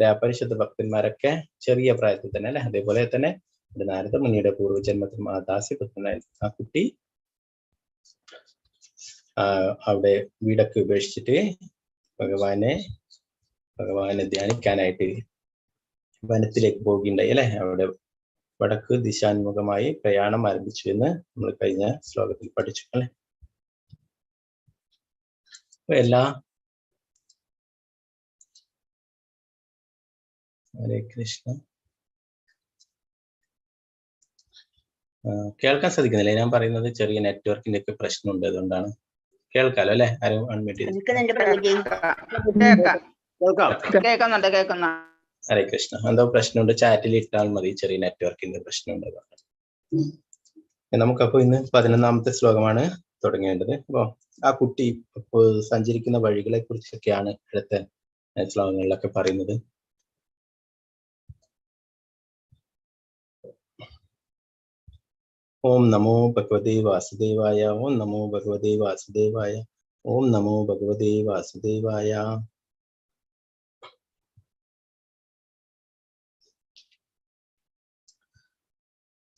അപരിശുദ്ധ ഭക്തന്മാരൊക്കെ ചെറിയ പ്രായത്തിൽ തന്നെ അല്ലെ? അതേപോലെ തന്നെ നാരദ മുനിയുടെ പൂർവ്വജന്മത്തിൽ ദാസ്യപുത്രനായിരുന്നു. ആ കുട്ടി അവിടെ വീടൊക്കെ ഉപേക്ഷിച്ചിട്ട് ഭഗവാനെ ഭഗവാനെ ധ്യാനിക്കാനായിട്ട് വനത്തിലേക്ക് പോവുകയുണ്ടായി അല്ലെ? അവിടെ വടക്ക് ദിശാന്മുഖമായി പ്രയാണം ആരംഭിച്ചു എന്ന് നമ്മൾ കഴിഞ്ഞ ശ്ലോകത്തിൽ പഠിച്ചു അല്ലെ? അപ്പൊ എല്ലാ ഹരേ കൃഷ്ണ. കേൾക്കാൻ സാധിക്കുന്നില്ലേ ഞാൻ പറയുന്നത്? ചെറിയ നെറ്റ്വർക്കിന്റെ ഒക്കെ പ്രശ്നമുണ്ട്, അതുകൊണ്ടാണ്. കേൾക്കാലോ അല്ലെ? ആരും അൺമ്യൂട്ട് ചെയ്തു. ഹരേ കൃഷ്ണ. എന്തോ പ്രശ്നമുണ്ട്, ചാറ്റിൽ ഇട്ടാൽ മതി. ചെറിയ നെറ്റ്വർക്കിന്റെ പ്രശ്നമുണ്ട്, അതുകൊണ്ട്. നമുക്കപ്പോ ഇന്ന് 11-ാമത്തെ ശ്ലോകമാണ് തുടങ്ങേണ്ടത്. അപ്പൊ ആ കുട്ടി സഞ്ചരിക്കുന്ന വഴികളെ കുറിച്ചൊക്കെയാണ് അടുത്ത ശ്ലോകങ്ങളിലൊക്കെ പറയുന്നത്. ഓം നമോ ഭഗവതേ വാസുദേവായ, ഓം നമോ ഭഗവതേ വാസുദേവായ, ഓം നമോ ഭഗവതേ വാസുദേവായ.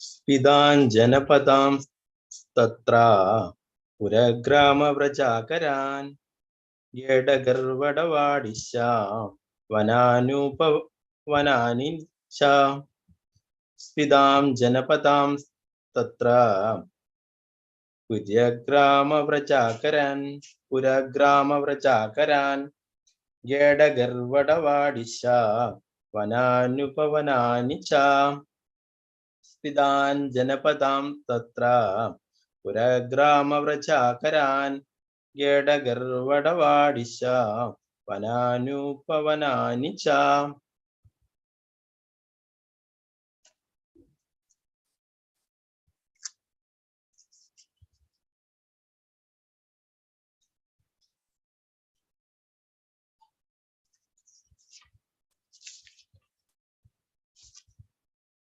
സ്പിതാൻ ജനപദാം തത്ര പുരഗ്രാമവ്രജാകരാൻ ഗേഡഗർവടവാടിശ വനാനുപവനാനി ച. സ്പിതാം ജനപദാം തത്ര പുരഗ്രാമവ്രജാകരാൻ പുരഗ്രാമവ്രജാകരാൻ ഗേഡഗർവടവാടിശ വനാനുപവനാനി ച. സ്പിതാൻ ജനപദാം തത്ര പുരഗ്രാമവ്രജാകരാൻ ഗേഡഗർവടവാടിശ വനാനുപവനാനി ച.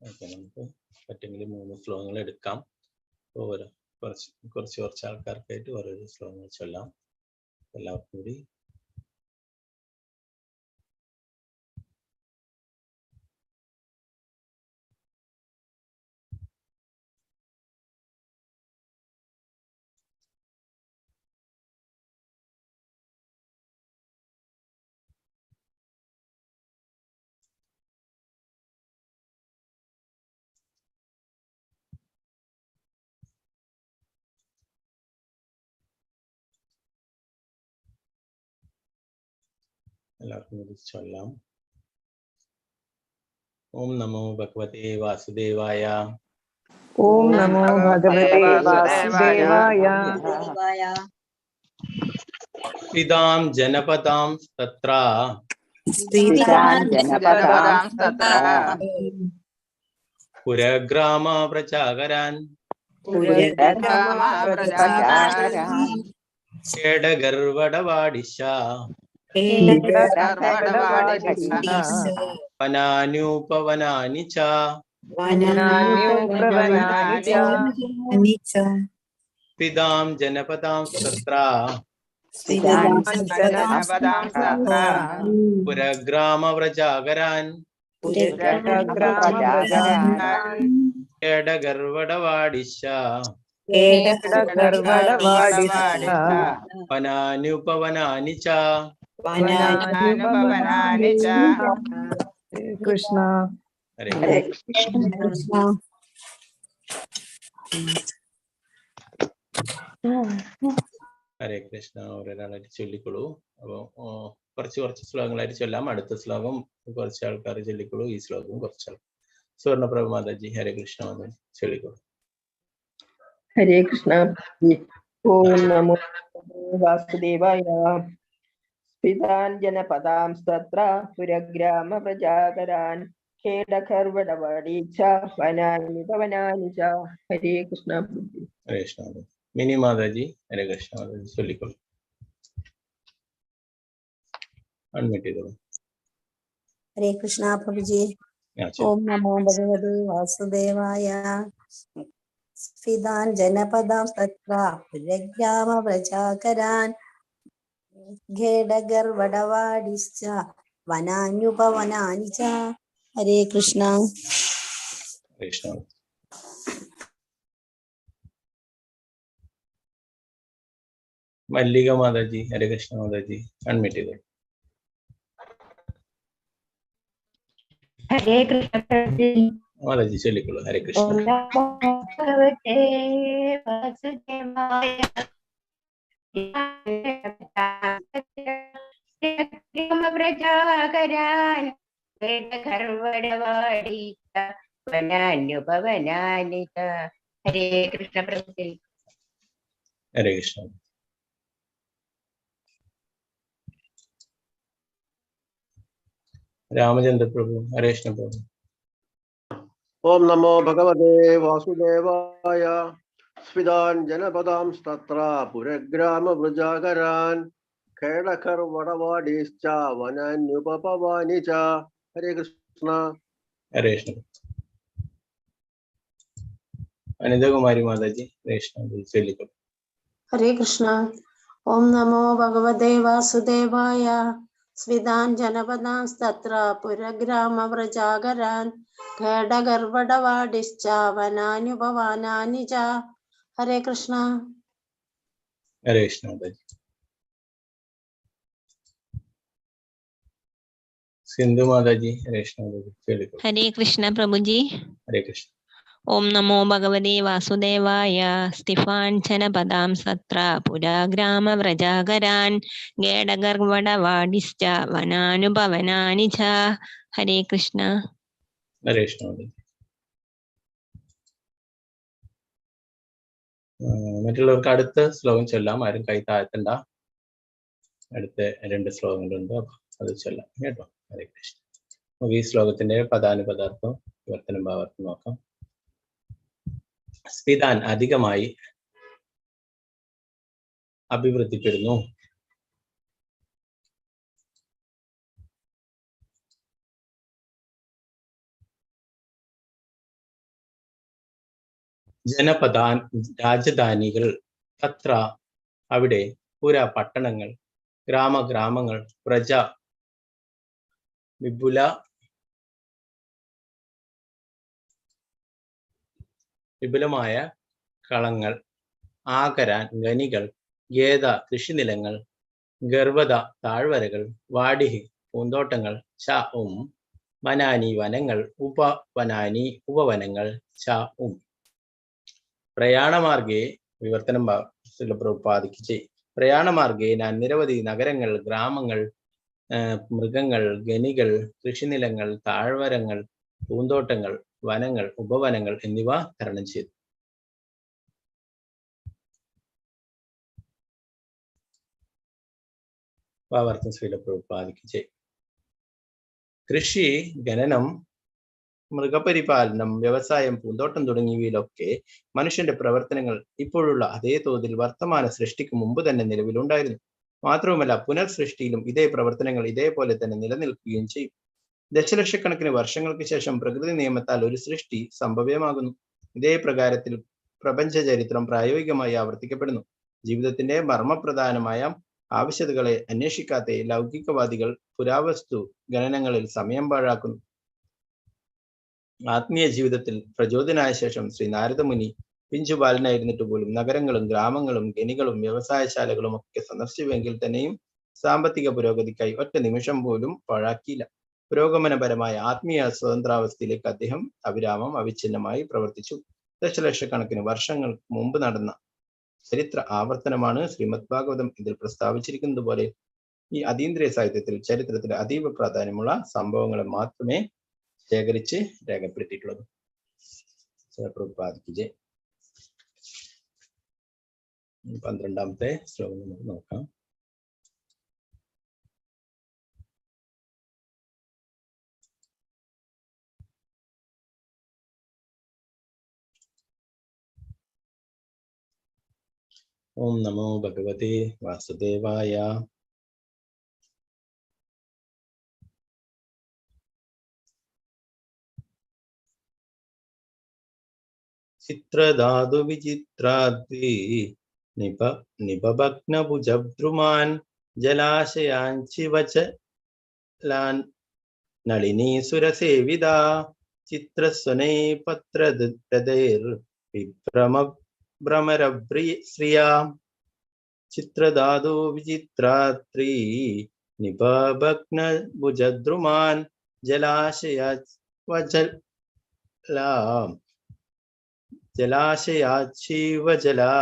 ഓക്കെ, നമുക്ക് പറ്റുമെങ്കിൽ 3 ശ്ലോകങ്ങൾ എടുക്കാം. ഓരോ കുറച്ച് കുറച്ച് കുറച്ച് ആൾക്കാർക്കായിട്ട് ഓരോരോ ശ്ലോകങ്ങൾ ചൊല്ലാം. എല്ലാവർക്കും കൂടി എല്ലാവർക്കും കൂടി ചൊല്ലാം. ഓം നമോ ഭഗവതേ വാസുദേവായ. ഓം നമോ ഭഗവതേ വാസുദേവായ. പിതാം ജനപദാം തത്ര പുരഗ്രാമപ്രചാകരാൻ േടഗർവടവാടിശ വനാനുപവനാനി ച. പിതാം ജനപദാം തത്ര പുരഗ്രാമവ്രജാകരാൻ േടഗർവടവാടിശ വനാനുപവനാനി ച. കൃഷ്ണ. ഹരേ കൃഷ്ണ. ഹരേ കൃഷ്ണ. ഓരോരാളായിട്ട് ചൊല്ലിക്കോളൂ. അപ്പൊ കുറച്ച് കുറച്ച് ശ്ലോകങ്ങളായിട്ട് ചൊല്ലാം. അടുത്ത ശ്ലോകം കുറച്ച് ആൾക്കാർ ചൊല്ലിക്കോളൂ, ഈ ശ്ലോകം കുറച്ചാൾ. സുവർണപ്രഭ മാതാജി, ഹരേ കൃഷ്ണ മാതാജി ചൊല്ലിക്കോളൂ. ഹരേ കൃഷ്ണ. ഓം നമോ വാസുദേവായ. സ്പിതാൻ ജനപദാം തത്ര പുരഗ്രാമപ്രജാകരാൻ ഖേടഖർവടവാടീ ച വനാനി പവനാനി ച. ഹരേ കൃഷ്ണ. ഹരേ കൃഷ്ണ. മിനി മാതാജി, ഹരേ കൃഷ്ണ മാതാജി ചൊല്ലിക്കോളൂ. അൺമ്യൂട്ട് ചെയ്തോളൂ. ഹരേ കൃഷ്ണ പ്രഭുജി. ഓം നമോ ഭഗവതേ വാസുദേവായ. സ്ഫിതാൻ ജനപദാം തത്ര പുരഗ്രാമപ്രജാകരാൻ ഖേടഗർവടവാടിശ്ച വനാന്യുപവനാനി ച. ഹരേ കൃഷ്ണ. കൃഷ്ണ. മല്ലിക മാതാജി, ഹരേ കൃഷ്ണ മാതാജി, അൺമ്യൂട്ട് ചെയ്തോളൂ. ഹരേ കൃഷ്ണ മാതാജി ചൊല്ലിക്കോളൂ. ഹരേ കൃഷ്ണ. ഓം നമോ ഭഗവതേ വാസുദേവായ. വ്രജാകരാൻ വേദഗർവടവാടീച വനാന്യുപവനാനി ച. ഹരേ കൃഷ്ണ പ്രഭുജി. ഹരേ കൃഷ്ണ. രാമചന്ദ്ര പ്രഭു, ഹരേ കൃഷ്ണ പ്രഭു. ഓം നമോ ഭഗവതേ വാസുദേവായ. സ്ഫിതാൻ ജനപദാംസ്തത്ര പുരഗ്രാമവൃജാകരാൻ ഖേടഖർ വടവാടീശ്ച വനാന്യുപപവാനി ച. ഹരേ കൃഷ്ണ. ഹരേ കൃഷ്ണ. അനിതകുമാരി മാതാജി, ഹരേ കൃഷ്ണ ചൊല്ലിക്കോളൂ. ഹരേ കൃഷ്ണ. ഓം നമോ ഭഗവതേ വാസുദേവായ. സ്വിതാൻ ജനപദാംസ്തത്ര പുരഗ്രാമവ്രജാകരാൻ ഖേടഗർവടവാടിശ്ച വനാന്യുപവാനാനി ച. ഹരേ കൃഷ്ണ. ഹരേ കൃഷ്ണ മാതാജി. സിന്ധു മാതാജി, ഹരേ കൃഷ്ണ മാതാജി ചൊല്ലിക്കോളൂ. ഹരേ കൃഷ്ണ പ്രഭുജി. ഹരേ കൃഷ്ണ. ഓം നമോ ഭഗവതേ വാസുദേവായ. സ്തിഫാൻ ജനപദാം സത്ര പുരാഗ്രാമവ്രജാകരാൻ ഗേടഗർവടവാടിശ്ച വനാനുപവനാനി ച. ഹരേ കൃഷ്ണ. ഹരേ കൃഷ്ണ മാതാജി. മറ്റുള്ളവർക്ക് അടുത്ത ശ്ലോകം ചൊല്ലാം, ആരും കൈ താഴ്ത്തണ്ട. അടുത്ത 2 ശ്ലോകങ്ങളുണ്ട്, അപ്പൊ അത് ചൊല്ലാം കേട്ടോ. ഹരേ കൃഷ്ണ. നമുക്ക് ഈ ശ്ലോകത്തിന്റെ പദാനുപദാർത്ഥം വിവർത്തനം ഭാവാർത്ഥം നോക്കാം. സ്ഫിതാൻ അധികമായി അഭിവൃദ്ധിപ്പെടുന്നു. ജനപദാൻ രാജധാനികൾ, തത്ര അവിടെ, പുര പട്ടണങ്ങൾ, ഗ്രാമ ഗ്രാമങ്ങൾ, പ്രജ വിപുല വിപുലമായ കളങ്ങൾ, ആകരാൻ ഖനികൾ, ഗേത കൃഷിനിലങ്ങൾ, ഗർഭത താഴ്വരകൾ, വാടിഹി പൂന്തോട്ടങ്ങൾ, ച ഉം വനാനി വനങ്ങൾ, ഉപവനാനി ഉപവനങ്ങൾ, ച ഉം. പ്രയാണമാർഗേ വിവർത്തനം പ്രഭുപാദിക്ക് ചെയ്. പ്രയാണമാർഗേ ഞാൻ നിരവധി നഗരങ്ങൾ, ഗ്രാമങ്ങൾ, മൃഗങ്ങൾ, ഖനികൾ, കൃഷിനിലങ്ങൾ, താഴ്വരങ്ങൾ, പൂന്തോട്ടങ്ങൾ, വനങ്ങൾ, ഉപവനങ്ങൾ എന്നിവ തരണം ചെയ്തു. ഭാവാർത്ഥം ശ്രീല പ്രഭുപാദിക്ക് ചെയ്. കൃഷി, ഖനനം, മൃഗപരിപാലനം, വ്യവസായം, പൂന്തോട്ടം തുടങ്ങിയവയിലൊക്കെ മനുഷ്യന്റെ പ്രവർത്തനങ്ങൾ ഇപ്പോഴുള്ള അതേ തോതിൽ വർത്തമാന സൃഷ്ടിക്ക് മുമ്പ് തന്നെ നിലവിലുണ്ടായിരുന്നു. മാത്രവുമല്ല, പുനർസൃഷ്ടിയിലും ഇതേ പ്രവർത്തനങ്ങൾ ഇതേപോലെ തന്നെ നിലനിൽക്കുകയും ചെയ്യും. ദശലക്ഷക്കണക്കിന് വർഷങ്ങൾക്ക് ശേഷം പ്രകൃതി നിയമത്താൽ ഒരു സൃഷ്ടി സംഭവ്യമാകുന്നു. ഇതേ പ്രകാരത്തിൽ പ്രപഞ്ച ചരിത്രം പ്രായോഗികമായി ആവർത്തിക്കപ്പെടുന്നു. ജീവിതത്തിന്റെ മർമ്മപ്രധാനമായ ആവശ്യതകളെ അന്വേഷിക്കാത്ത ലൗകികവാദികൾ പുരാവസ്തു ഖനനങ്ങളിൽ സമയം പാഴാക്കുന്നു. ആത്മീയ ജീവിതത്തിൽ പ്രചോദനായ ശേഷം ശ്രീ നാരദമുനി പിഞ്ചു ബാലനായിരുന്നിട്ട് പോലും നഗരങ്ങളും ഗ്രാമങ്ങളും ഖനികളും വ്യവസായശാലകളും ഒക്കെ സന്ദർശിച്ചുവെങ്കിൽ തന്നെയും സാമ്പത്തിക പുരോഗതിക്കായി ഒറ്റ നിമിഷം പോലും പാഴാക്കിയില്ല. പുരോഗമനപരമായ ആത്മീയ സ്വതന്ത്രാവസ്ഥയിലേക്ക് അദ്ദേഹം അവിരാമം അവിഛിന്നമായി പ്രവർത്തിച്ചു. ദശലക്ഷക്കണക്കിന് വർഷങ്ങൾക്ക് മുമ്പ് നടന്ന ചരിത്ര ആവർത്തനമാണ് ശ്രീമദ് ഭാഗവതം. ഇതിൽ പ്രസ്താവിച്ചിരിക്കുന്നത് പോലെ ഈ അതീന്ദ്രിയ സാഹിത്യത്തിൽ ചരിത്രത്തിൽ അതീവ പ്രാധാന്യമുള്ള സംഭവങ്ങളെ മാത്രമേ ശേഖരിച്ച് രേഖപ്പെടുത്തിയിട്ടുള്ളത്. പ്രഭുപാദിക്ക് ജയ്. 12ാമത്തെ ശ്ലോകം നമുക്ക് നോക്കാം. ഓം നമോ ഭഗവതേ വാസുദേവായ. ചിത്രധാതു വിചിത്രാദ്വി നിപ നിപഭഗ്നഭുജദ്രുമാൻ ജലാശയാഞ്ചിവച നളിനീ സുരസേവിതാ ചിത്രസ്വനൈ പത്രരഥൈർ വിഭ്രമ ഭ്രമരശ്രിയാ ചിത്രധാതു വിചിത്രാത്രി നിഭഭഗ്ന ഭുജദ്രുമാൻ ജലാശയാ ജലാശയാക്ഷീവജലാ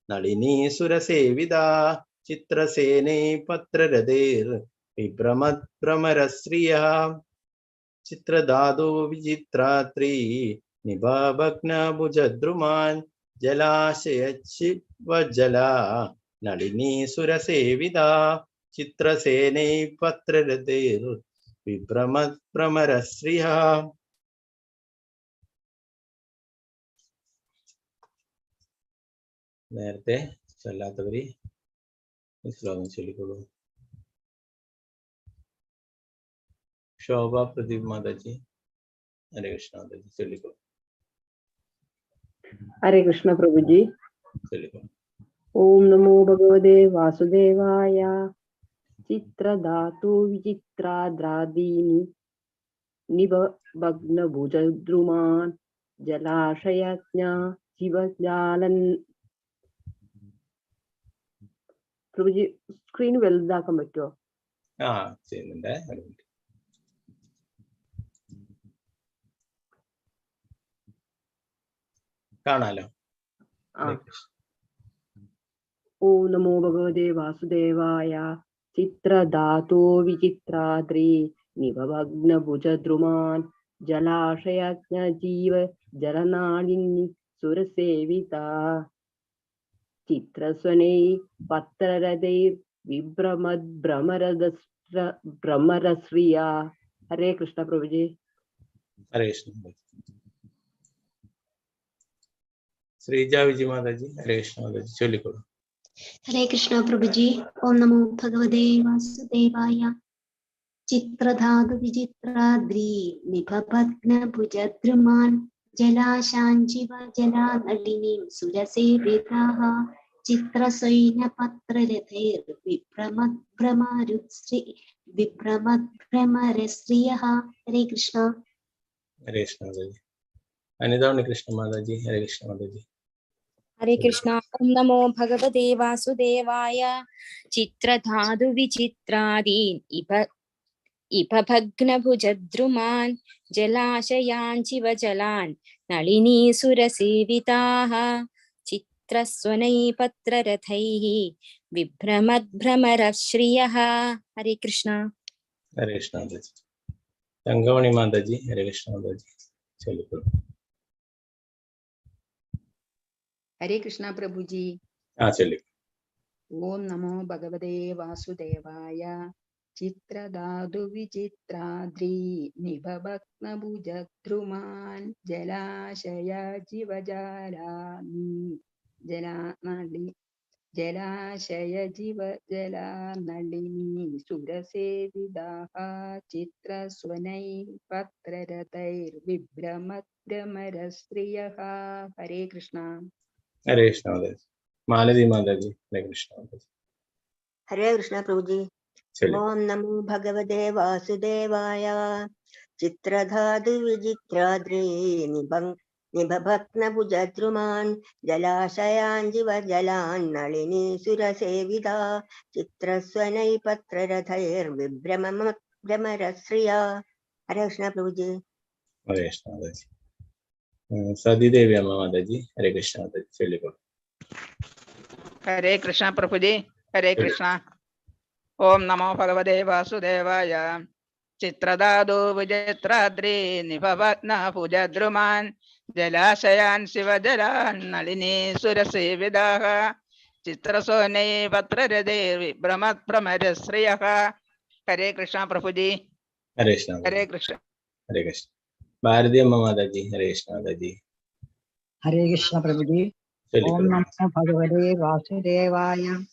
നളിനീ സുരസേവിതാ ചിത്രസേനൈ പത്രരഥൈർ വിഭ്രമദ്ഭ്രമരശ്രിയാ ചിത്രധാതു വിചിത്രാത്രി നിഭാഭഗ്നഭുജദ്രുമാൻ ജലാശയശിവജലാ നളിനീ സുരസേവിതാ ചിത്രസേനൈ പത്രരഥൈർ വിഭ്രമദ്ഭ്രമരശ്രിയാ. നേരത്തെ ചൊല്ലാത്തവര് ഈ ശ്ലോകം ചൊല്ലിക്കോളൂ. ശോഭ പ്രദീപ് മാതാജി, ഹരേ കൃഷ്ണ മാതാജി, ചൊല്ലിക്കോളൂ. ഹരേ കൃഷ്ണ പ്രഭുജി. ചൊല്ലിക്കോളൂ. ഓം നമോ ഭഗവതേ വാസുദേവായ. ചിത്രധാതു വിചിത്രാദ്രാദീനി നിഭഗ്നഭുജദ്രുമാൻ ജലാശയജ്ഞ ജീവജാലൻ. പ്രഭുജി, സ്ക്രീൻ വലുതാക്കാൻ പറ്റുമോ? ആ, ചെയ്യുന്നുണ്ട്. ഒരു മിനിറ്റ്. കാണാലോ? ആ. ഹരേ കൃഷ്ണ. ഓം നമോ ഭഗവതേ വാസുദേവായ. ചിത്രധാതോ വിചിത്രാദ്രി നിഭഭഗ്നഭുജദ്രുമാൻ ജലാശയജ്ഞ ജീവ ജലനാളിനി സുരസേവിത ചിത്രസ്വനൈ പത്രരഥൈർ വിഭ്രമദ്ഭ്രമരദസ്ര ഭ്രമരശ്രിയ. ഹരേ കൃഷ്ണ പ്രഭുജി. ഹരേ കൃഷ്ണ മാതാജി. ശ്രീജ വിജി മാതാജി, ഹരേ കൃഷ്ണ മാതാജി, ചൊല്ലിക്കോളൂ. ഹരേ കൃഷ്ണ പ്രഭുജി. ഓം നമോ ഭഗവതേ വാസുദേവായ. ചിത്രധാതു വിചിത്രാദ്രി നിഭഭഗ്നഭുജദ്രുമാൻ ജലാശാഞ്ജിവ ജലാനളിനീം സുരസേവിതാഃ ചിത്രസൈനപത്രരഥൈർ വിഭ്രമദ്ഭ്രമരുശ്രീ വിഭ്രമദ്ഭ്രമരശ്രിയഃ. ഹരേ കൃഷ്ണ. ഹരേ കൃഷ്ണ മാതാജി. അനിത ഉണ്ണികൃഷ്ണ മാതാജി, ഹരേ കൃഷ്ണ മാതാജി. ഹരേ കൃഷ്ണ. ഓം നമോ ഭഗവതേ വാസുദേവായ. ചിത്രധാതു വിചിത്രാദീൻ ഇപ ഇപഭഗ്നഭുജദ്രുമാൻ ജലാശയാഞ്ചിവജലാൻ നളിനീസുരസേവിതാഃ ചിത്രസ്വനൈ പത്രരഥൈः വിഭ്രമദ്ഭ്രമരശ്രിയഃ. ഹരേ കൃഷ്ണ. ഹരേ കൃഷ്ണ മാതാജി. തങ്കമണി മാതാജി, ഹരേ കൃഷ്ണ മാതാജി, ചൊല്ലിക്കോളൂ. ഹരേ കൃഷ്ണ പ്രഭുജി. ആ, ചൊല്ലി. ഓം നമോ ഭഗവതേ വാസുദേവായ. ചിത്രധാതു വിചിത്രാദ്രി നിഭഭഗ്നഭുജദ്രുമാൻ ജലാശയ ജീവജാലാനി ജലാനളി ജലാശയ ജീവജലാനളിനി സുരസേവിതാഃ ചിത്രസ്വനൈ പത്രരഥൈർവിഭ്രമദ്ഭ്രമരശ്രിയഃ. ഹരേ കൃഷ്ണ. ഹരേ കൃഷ്ണ മാതാജി. മാലതി മാതാജി, ഹരേ കൃഷ്ണ മാതാജി. ഹരേ കൃഷ്ണ പ്രഭുജി. ചൊല്ലി. ഓം നമോ ഭഗവതേ വാസുദേവായ. ചിത്രധാതു വിചിത്രാദ്രി നിഭഭഗ്നഭുജദ്രുമാൻ ജലാശയാഞ്ജിവജലാൻ നളിനീ സുരസേവിതാ ചിത്രസ്വനൈ പത്രരഥൈർവിഭ്രമരശ്രിയാ. ഹരേ കൃഷ്ണ പ്രഭുജി. ഹരേ കൃഷ്ണ മാതാജി. സതീദേവി അമ്മ മാതാജി, ഹരേ കൃഷ്ണ മാതാജി, ചൊല്ലിക്കോളൂ. ഹരേ കൃഷ്ണ പ്രഭുജി. ഹരേ കൃഷ്ണ. ഓം നമോ ഭഗവതേ വാസുദേവായ. ചിത്രധാതു വിചിത്രാദ്രി നിഭഭഗ്നഭുജദ്രുമാൻ ജലാശയാൻ ശിവജലാൻ നളിനീ സുരസേവിതാഃ ചിത്രസോനൈ പത്രരഥൈർവിഭ്രമദ്ഭ്രമരശ്രിയഃ. ഹരേ കൃഷ്ണ പ്രഭുജി. ഹരേ കൃഷ്ണ. ഹരേ കൃഷ്ണ. ഹരേ കൃഷ്ണ. ഭാരതി അമ്മ മാതാജി, ഹരേ കൃഷ്ണ മാതാജി. ഹരേ കൃഷ്ണ പ്രഭുജി. ഓം ചൊല്ലിക്കോളൂ. നമോ ഭഗവതേ വാസുദേവായ.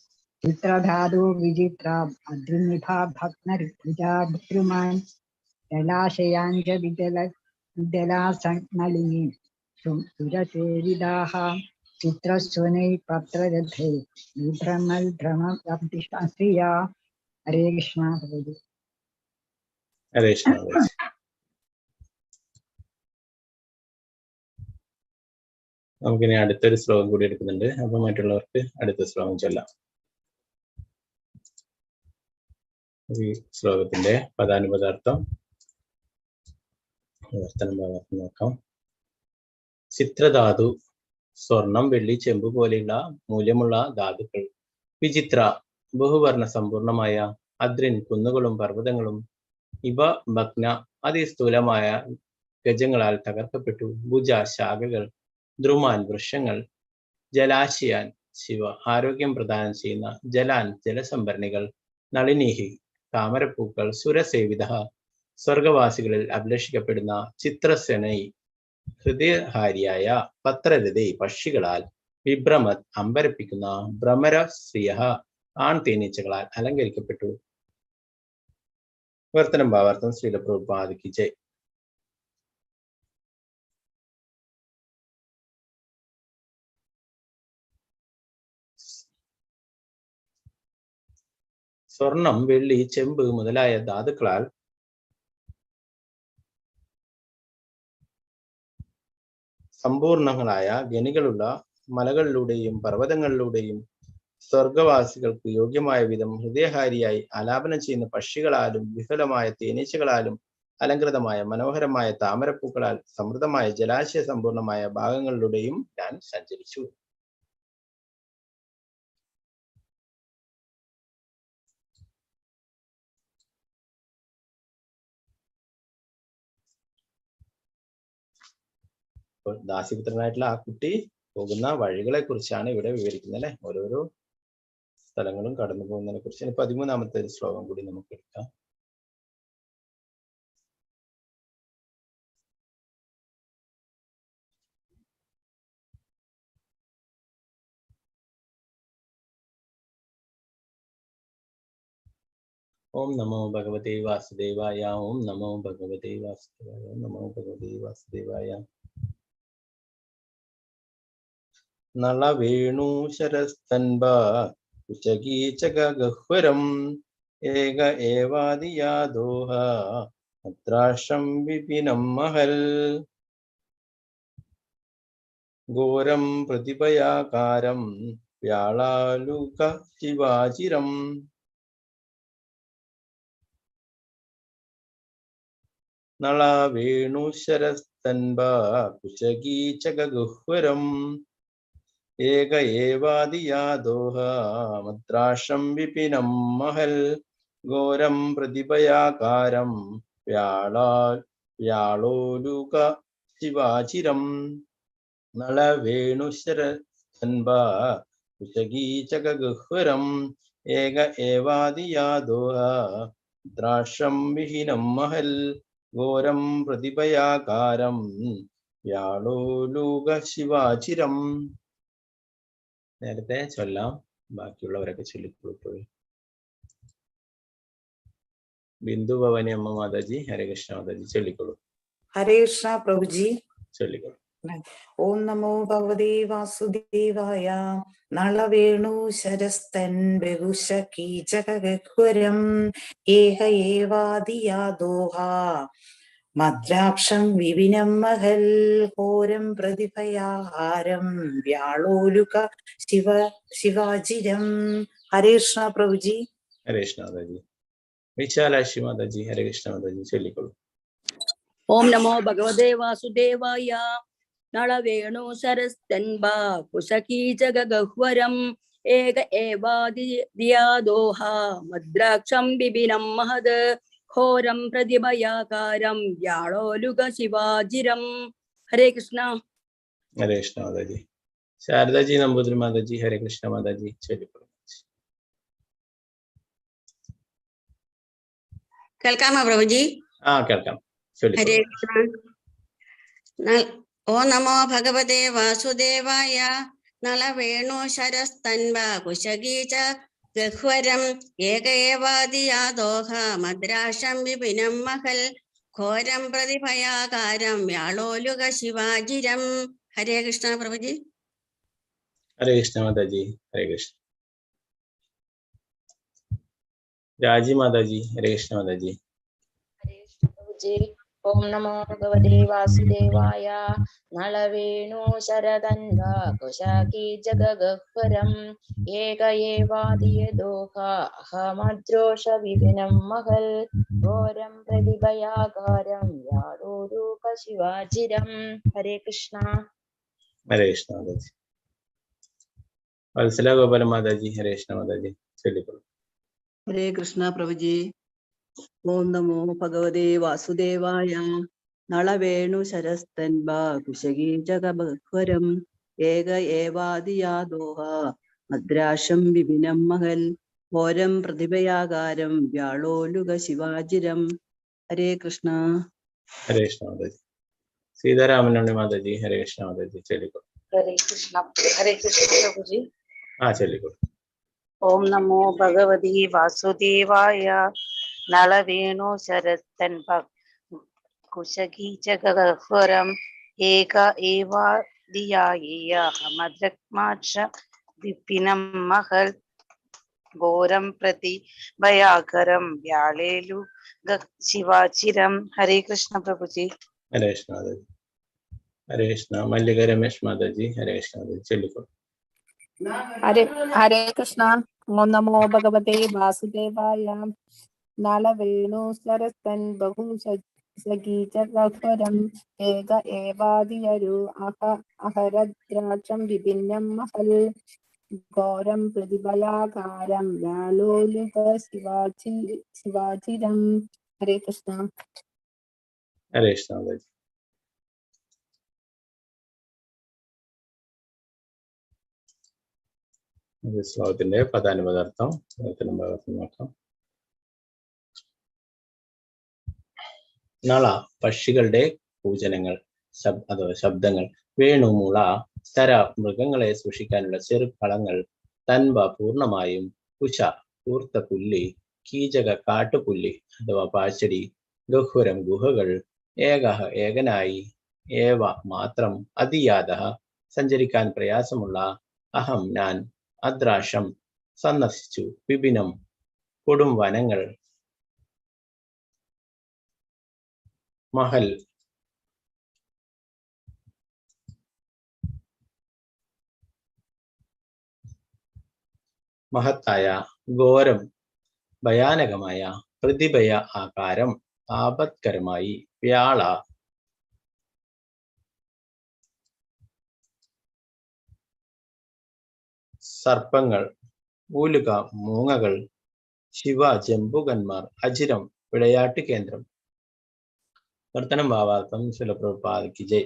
ചിത്രധാതു വിചിത്ര അദ്രിനിഭാഭഗ്നഭുജാദ്രുമാൻ ജലാശയാഞ്ച വിജല വിജലാസനളിനി സുരസേവിതാഃ ചിത്രസ്വനൈ പത്രരഥൈ വിഭ്രമൽ ഭ്രമ ശ്രിയാ. ഹരേ കൃഷ്ണ പ്രഭുജി. ഹരേ കൃഷ്ണ മാതാജി. നമുക്കിനി അടുത്തൊരു ശ്ലോകം കൂടി എടുക്കുന്നുണ്ട്. അപ്പൊ മറ്റുള്ളവർക്ക് അടുത്ത ശ്ലോകം ചൊല്ലാം. ഈ ശ്ലോകത്തിന്റെ പദാനുപദാർത്ഥം വിവർത്തനം ഭാഗത്ത് നോക്കാം. ചിത്രധാതു സ്വർണം, വെള്ളി, ചെമ്പ് പോലെയുള്ള മൂല്യമുള്ള ധാതുക്കൾ, വിചിത്ര ബഹുവർണ സമ്പൂർണമായ, അദ്രിൻ കുന്നുകളും പർവ്വതങ്ങളും, ഇവ ഭഗ്ന അതിസ്ഥൂലമായ ഗജങ്ങളാൽ തകർക്കപ്പെട്ടു, ഭുജ ശാഖകൾ, ദ്രുമാൻ വൃക്ഷങ്ങൾ, ജലാശയാൻ ശിവ ആരോഗ്യം പ്രദാനം ചെയ്യുന്ന, ജലാൻ ജലസംഭരണികൾ, നളിനീഹി താമരപ്പൂക്കൾ, സുരസേവിത സ്വർഗവാസികളിൽ അഭിലഷിക്കപ്പെടുന്ന, ചിത്രസേനൈ ഹൃദയഹാരിയായ, പത്രരഥൈ പക്ഷികളാൽ വിഭ്രമത് അമ്പരപ്പിക്കുന്ന, ഭ്രമരശ്രിയ ആൺ തേനീച്ചകളാൽ അലങ്കരിക്കപ്പെട്ടു. വിവർത്തനം ഭാവാർത്ഥം ശ്രീല പ്രഭുപാദ് കി ജയ്. സ്വർണം, വെള്ളി, ചെമ്പ് മുതലായ ധാതുക്കളാൽ സമ്പൂർണങ്ങളായ ഖനികളുള്ള മലകളിലൂടെയും പർവ്വതങ്ങളിലൂടെയും സ്വർഗവാസികൾക്ക് യോഗ്യമായ വിധം ഹൃദയഹാരിയായി ആലാപനം ചെയ്യുന്ന പക്ഷികളാലും വിഫലമായ തേനീച്ചകളാലും അലങ്കൃതമായ മനോഹരമായ താമരപ്പൂക്കളാൽ സമൃദ്ധമായ ജലാശയ സമ്പൂർണമായ ഭാഗങ്ങളിലൂടെയും ഞാൻ സഞ്ചരിച്ചു. ദാസിപുത്രനായിട്ടുള്ള ആ കുട്ടി പോകുന്ന വഴികളെ കുറിച്ചാണ് ഇവിടെ വിവരിക്കുന്നത് അല്ലെ? ഓരോരോ സ്ഥലങ്ങളും കടന്നു പോകുന്നതിനെ കുറിച്ച്. ഇനി 13-ാമത്തെ ഒരു ശ്ലോകം കൂടി നമുക്ക് എടുക്കാം. ഓം നമോ ഭഗവതേ വാസുദേവായ, ഓം നമോ ഭഗവതേ വാസുദേവായ, ഓം നമോ ഭഗവതേ വാസുദേവായ. നളവേണു ശരസ്തൻബ കുശകീചകഗഹ്വരം ഏക ഏവാദിയാദോഹ അത്രാശം വിപിനം മഹൽ ഘോരം പ്രതിഭയാകാരം വ്യാളാലുക ശിവാചിരം. നളവേണു ശരസ്തൻബ കുശകീചകഗഹ്വരം ഏക ഏവാദിയാദോഹ മദ്രാശം വിപിനം മഹൽ ഘോരം പ്രതിഭയാകാരം വ്യാളോലുക ശിവാചിരം. നളവേണുശരസ്തൻബ കുശകീചകഗഹ്വരം ഏക ഏവാദിയാദോഹ ദ്രാക്ഷം വിഹീനം മഹൽ ഘോരം പ്രതിഭയാകാരം വ്യാളോലുക ശിവാചിരം. നേരത്തെ ചൊല്ലാം, ബാക്കിയുള്ളവരൊക്കെ ചൊല്ലിക്കൊടുപ്പോയി. ബിന്ദു ഭവാനി അമ്മ മാതാജി, ഹരേ കൃഷ്ണ മാതാജി ചൊല്ലിക്കോളൂ. ഹരേ കൃഷ്ണ പ്രഭുജി ചൊല്ലിക്കോളൂ. ഓം നമോ ഭഗവതേ വാസുദേവായ. നളവേണു ശരസ്തൻ ബഹുശ കീചകഗഹ്വരം ഏക ഏവാദിയാദോഹ മദ്രാക്ഷം വിപിനം മഹൽ ഘോരം പ്രതിഭയാഹാരം വ്യാളോലുക ശിവ ശിവാജിരം. ഹരേ കൃഷ്ണ പ്രഭുജി. ഹരേ കൃഷ്ണ മാതാജി. വിശാലാക്ഷി മാതാജി, ഹരേ കൃഷ്ണ മാതാജി ചൊല്ലിക്കോളൂ. ഓം നമോ ഭഗവതേ വാസുദേവായ. നളവേണു സരസ്തൻബാ കുശകീചകഗഹ്വരം ഏക ഏവാദിയാദോഹ മദ്രാക്ഷം വിപിനം മഹത് ഘോരം പ്രതിഭയാകാരം വ്യാളോലുക ശിവാജിരം. ഹരേ കൃഷ്ണ. ഹരേ കൃഷ്ണ മാതാജി. ശാരദാജി നമ്പൂതിരി മാതാജി, ഹരേ കൃഷ്ണ മാതാജി ചൊല്ലിക്കോളൂ. കേൾക്കാമോ പ്രഭുജി? ആ കേൾക്കാം, ഹരേ ചൊല്ലിക്കോളൂ. കൃഷ്ണ. ഓ നമോ ഭഗവതേ വാസുദേവായ. നളവേണു ശരസ്തൻവ കുശകീച ഗഹ്വരം ഏക ഏവാദിയാദോഹ മദ്രാശം വിപിനം മഹൽ ഘോരം പ്രതിഭയാകാരം വ്യാളോലുക ശിവാജിരം. ഹരേ കൃഷ്ണ പ്രഭുജി. ഹരേ കൃഷ്ണ മാതാജി. ഹരേ കൃഷ്ണ. രാജി മാതാജി, ഹരേ കൃഷ്ണ മാതാജി. ഹരേ പ്രഭുജി. ഓം നമോ ഭഗവതേ വാസുദേവായ. നളവേണു ശരദൻവാ കുശാകി ജഗഗഹ്വരം ഏക ഏവാദിയദോഹ അഹമദ്രോഷ വിപിനം മഹൽ ഘോരം പ്രതിഭയാകാരം വ്യാളോരൂപ ശിവാചിരം. ഹരേ കൃഷ്ണ. ഹരേ കൃഷ്ണ മാതാജി. വത്സല ഗോപാല മാതാജി, ഹരേ കൃഷ്ണ മാതാജി, ചൊല്ലിക്കോളൂ. ഹരേ കൃഷ്ണ പ്രഭുജി. ഓം നമോ ഭഗവതേ വാസുദേവായ. നളവേണു ശരസ്തൻവാ കുശകീ ജഗബഹ്വരം ഏക ഏവാദിയാദോഹ മദ്രാശം വിപിനം മഹൽ ഘോരം പ്രതിഭയാകാരം വ്യാളോലുക ശിവാജിരം. ഹരേ കൃഷ്ണ. ഹരേ കൃഷ്ണ മാതാജി. സീതാരാമനുണ്ണി മാതാജി, ഹരേ കൃഷ്ണ മാതാജി, ചൊല്ലിക്കോളൂ. ഹരേ കൃഷ്ണ. ഹരേ കൃഷ്ണ പ്രഭുജി. ആ ചൊല്ലിക്കോളൂ. ഓം നമോ ഭഗവതി വാസുദേവായ. നളവേണു ശരത്തൻ കുശകീ ജഗഹ്വരം ഏക ഏവാദിയായേയഹമദ്രക്മാക്ഷ വിപിനം മഹൽ ഘോരം പ്രതി ഭയാകരം വ്യാളേലു ശിവാചിരം. ഹരേ കൃഷ്ണ പ്രഭുജി. ഹരേ കൃഷ്ണ മാതാജി. ഹരേ കൃഷ്ണ. മല്ലിക രമേശ് മാതാജി, ഹരേ കൃഷ്ണ മാതാജി, ചൊല്ലിക്കോളൂ. ഹരേ ഹരേ കൃഷ്ണ. ഓം നമോ ഭഗവതേ വാസുദേവായ. നളവേണു സരസ്തൻ ബഹു സഗീചഗഹ്വരം ഏക ഏവാദിയരു അഹരദ്രാക്ഷം വിഭിന്നം മഹൽ ഘോരം പ്രതിബലാകാരം വ്യാളോലുക ശിവാചിരം. ഹരേ കൃഷ്ണ. ഹരേ കൃഷ്ണ മാതാജി. ഈ ശ്ലോകത്തിന്റെ പദാനുപദാർത്ഥം ഭാഗത്ത് നോക്കാം. നള പക്ഷികളുടെ കൂജനങ്ങൾ അഥവാ ശബ്ദങ്ങൾ, വേണുമുള ശര മൃഗങ്ങളെ സൂക്ഷിക്കാനുള്ള ചെറുക്കളങ്ങൾ, തൻവ പൂർണ്ണമായും, കുശ കൂർത്ത പുല്ലി, കീചക കാട്ടുപുല്ലി അഥവാ പാഴ്ചെടി, ഗഹ്വരം ഗുഹകൾ, ഏകഹ ഏകനായി, ഏവ മാത്രം, അതിയാതഃ സഞ്ചരിക്കാൻ പ്രയാസമുള്ള, അഹം ഞാൻ, അദ്രാശം സന്ദർശിച്ചു, വിപിനം കൊടും വനങ്ങൾ, മഹൽ മഹത്തായ, ഘോരം ഭയാനകമായ, പ്രതിഭയ ആകാരം ആപത്കരമായി, വ്യാള സർപ്പങ്ങൾ, ഊലുക മൂങ്ങകൾ, ശിവ ജംബുകന്മാർ, അജിരം വിളയാട്ട് കേന്ദ്രം. വർത്തനം ഭാവാർത്ഥം ശിലപ്രഭുപാദയ്ക്ക് ജയ്.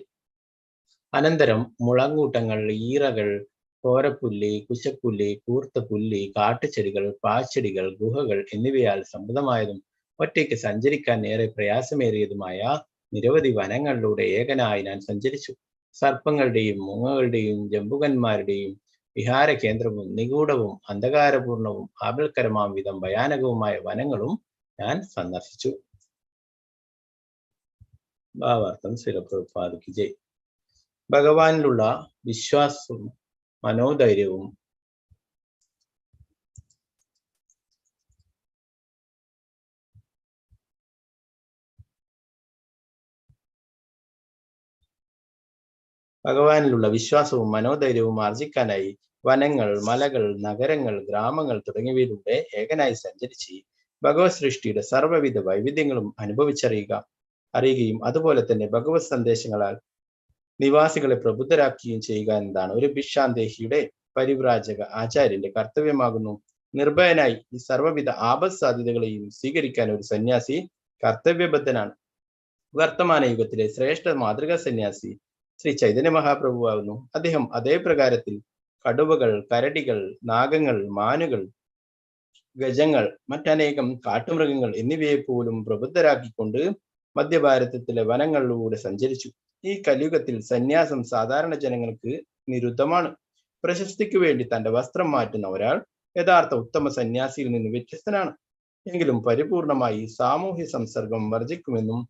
അനന്തരം മുളങ്കൂട്ടങ്ങൾ, ഈറകൾ, കോരപ്പുല്ല്, കുശപ്പുല്ല്, കൂർത്ത പുല്ല്, കാട്ടുചെടികൾ, പാഴ്ചെടികൾ, ഗുഹകൾ എന്നിവയാൽ സമൃദ്ധമായതും ഒറ്റയ്ക്ക് സഞ്ചരിക്കാൻ ഏറെ പ്രയാസമേറിയതുമായ നിരവധി വനങ്ങളിലൂടെ ഏകനായി ഞാൻ സഞ്ചരിച്ചു. സർപ്പങ്ങളുടെയും മൂങ്ങകളുടെയും ജംബുകന്മാരുടെയും വിഹാര കേന്ദ്രവും നിഗൂഢവും അന്ധകാരപൂർണവും ആപൽക്കരമാം വിധം ഭയാനകവുമായ വനങ്ങളും ഞാൻ സന്ദർശിച്ചു. ഭാവാർത്ഥം ശിലപ്രഭുപാദയ്ക്ക് ജയ്. ഭഗവാനിലുള്ള വിശ്വാസവും മനോധൈര്യവും മനോധൈര്യവും ആർജിക്കാനായി വനങ്ങൾ, മലകൾ, നഗരങ്ങൾ, ഗ്രാമങ്ങൾ തുടങ്ങിയവയിലൂടെ ഏകനായി സഞ്ചരിച്ച് ഭഗവത് സൃഷ്ടിയുടെ സർവ്വവിധ വൈവിധ്യങ്ങളും അറിയുകയും അതുപോലെ തന്നെ ഭഗവത് സന്ദേശങ്ങളാൽ നിവാസികളെ പ്രബുദ്ധരാക്കുകയും ചെയ്യുക എന്നതാണ് ഒരു ഭിക്ഷാന്തേഹിയുടെ പരിവ്രാജക ആചാര്യന്റെ കർത്തവ്യമാകുന്നു. നിർഭയനായി ഈ സർവ്വവിധ ആപത് സാധ്യതകളെയും സ്വീകരിക്കാൻ ഒരു സന്യാസി കർത്തവ്യബദ്ധനാണ്. വർത്തമാന യുഗത്തിലെ ശ്രേഷ്ഠ മാതൃകാ സന്യാസി ശ്രീ ചൈതന്യ മഹാപ്രഭുവാകുന്നു. അദ്ദേഹം അതേ പ്രകാരത്തിൽ കടുവകൾ, കരടികൾ, നാഗങ്ങൾ, മാനുകൾ, ഗജങ്ങൾ, മറ്റനേകം കാട്ടുമൃഗങ്ങൾ എന്നിവയെ പോലും പ്രബുദ്ധരാക്കിക്കൊണ്ട് മധ്യഭാരതത്തിലെ വനങ്ങളിലൂടെ സഞ്ചരിച്ചു. ഈ കലിയുഗത്തിൽ സന്യാസം സാധാരണ ജനങ്ങൾക്ക് നിരുദ്ധമാണ്. പ്രശസ്തിക്ക് വേണ്ടി തന്റെ വസ്ത്രം മാറ്റുന്ന ഒരാൾ യഥാർത്ഥ ഉത്തമ സന്യാസിയിൽ നിന്ന് വ്യത്യസ്തനാണ്. എങ്കിലും പരിപൂർണമായി സാമൂഹ്യ സംസർഗം വർജിക്കുമെന്നും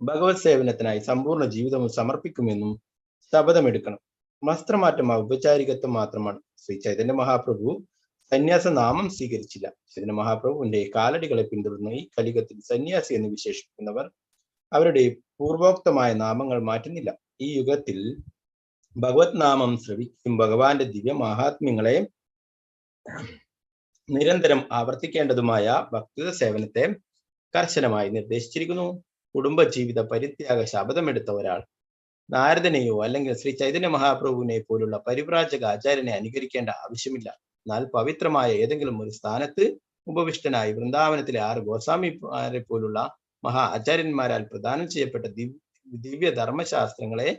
ഭഗവത് സേവനത്തിനായി സമ്പൂർണ്ണ ജീവിതവും സമർപ്പിക്കുമെന്നും ശപഥമെടുക്കണം. വസ്ത്രമാറ്റം ഔപചാരികത്വം മാത്രമാണ്. ശ്രീ ചൈതന്യ മഹാപ്രഭു സന്യാസ നാമം സ്വീകരിച്ചില്ല. ചൈതന്യ മഹാപ്രഭുവിന്റെ കാലടികളെ പിന്തുടർന്ന് ഈ കലികത്തിൽ സന്യാസി എന്ന് വിശേഷിപ്പിക്കുന്നവർ അവരുടെ പൂർവോക്തമായ നാമങ്ങൾ മാറ്റുന്നില്ല. ഈ യുഗത്തിൽ ഭഗവത് നാമം ശ്രവിക്കും ഭഗവാന്റെ ദിവ്യ മഹാത്മ്യങ്ങളെ നിരന്തരം ആവർത്തിക്കേണ്ടതുമായ ഭക്തി സേവനത്തെ കർശനമായി നിർദ്ദേശിച്ചിരിക്കുന്നു. കുടുംബജീവിത പരിത്യാഗ ശപഥമെടുത്ത ഒരാൾ നാരദനെയോ അല്ലെങ്കിൽ ശ്രീ ചൈതന്യ മഹാപ്രഭുവിനെ പോലുള്ള പരിവ്രാജക ആചാര്യനെ അനുകരിക്കേണ്ട ആവശ്യമില്ല. എന്നാൽ പവിത്രമായ ഏതെങ്കിലും ഒരു സ്ഥാനത്ത് ഉപവിഷ്ടനായി വൃന്ദാവനത്തിലെ 6 ഗോസ്വാമിമാരെ പോലുള്ള മഹാ ആചാര്യന്മാരാൽ പ്രദാനം ചെയ്യപ്പെട്ട ദിവ്യ ധർമ്മശാസ്ത്രങ്ങളെ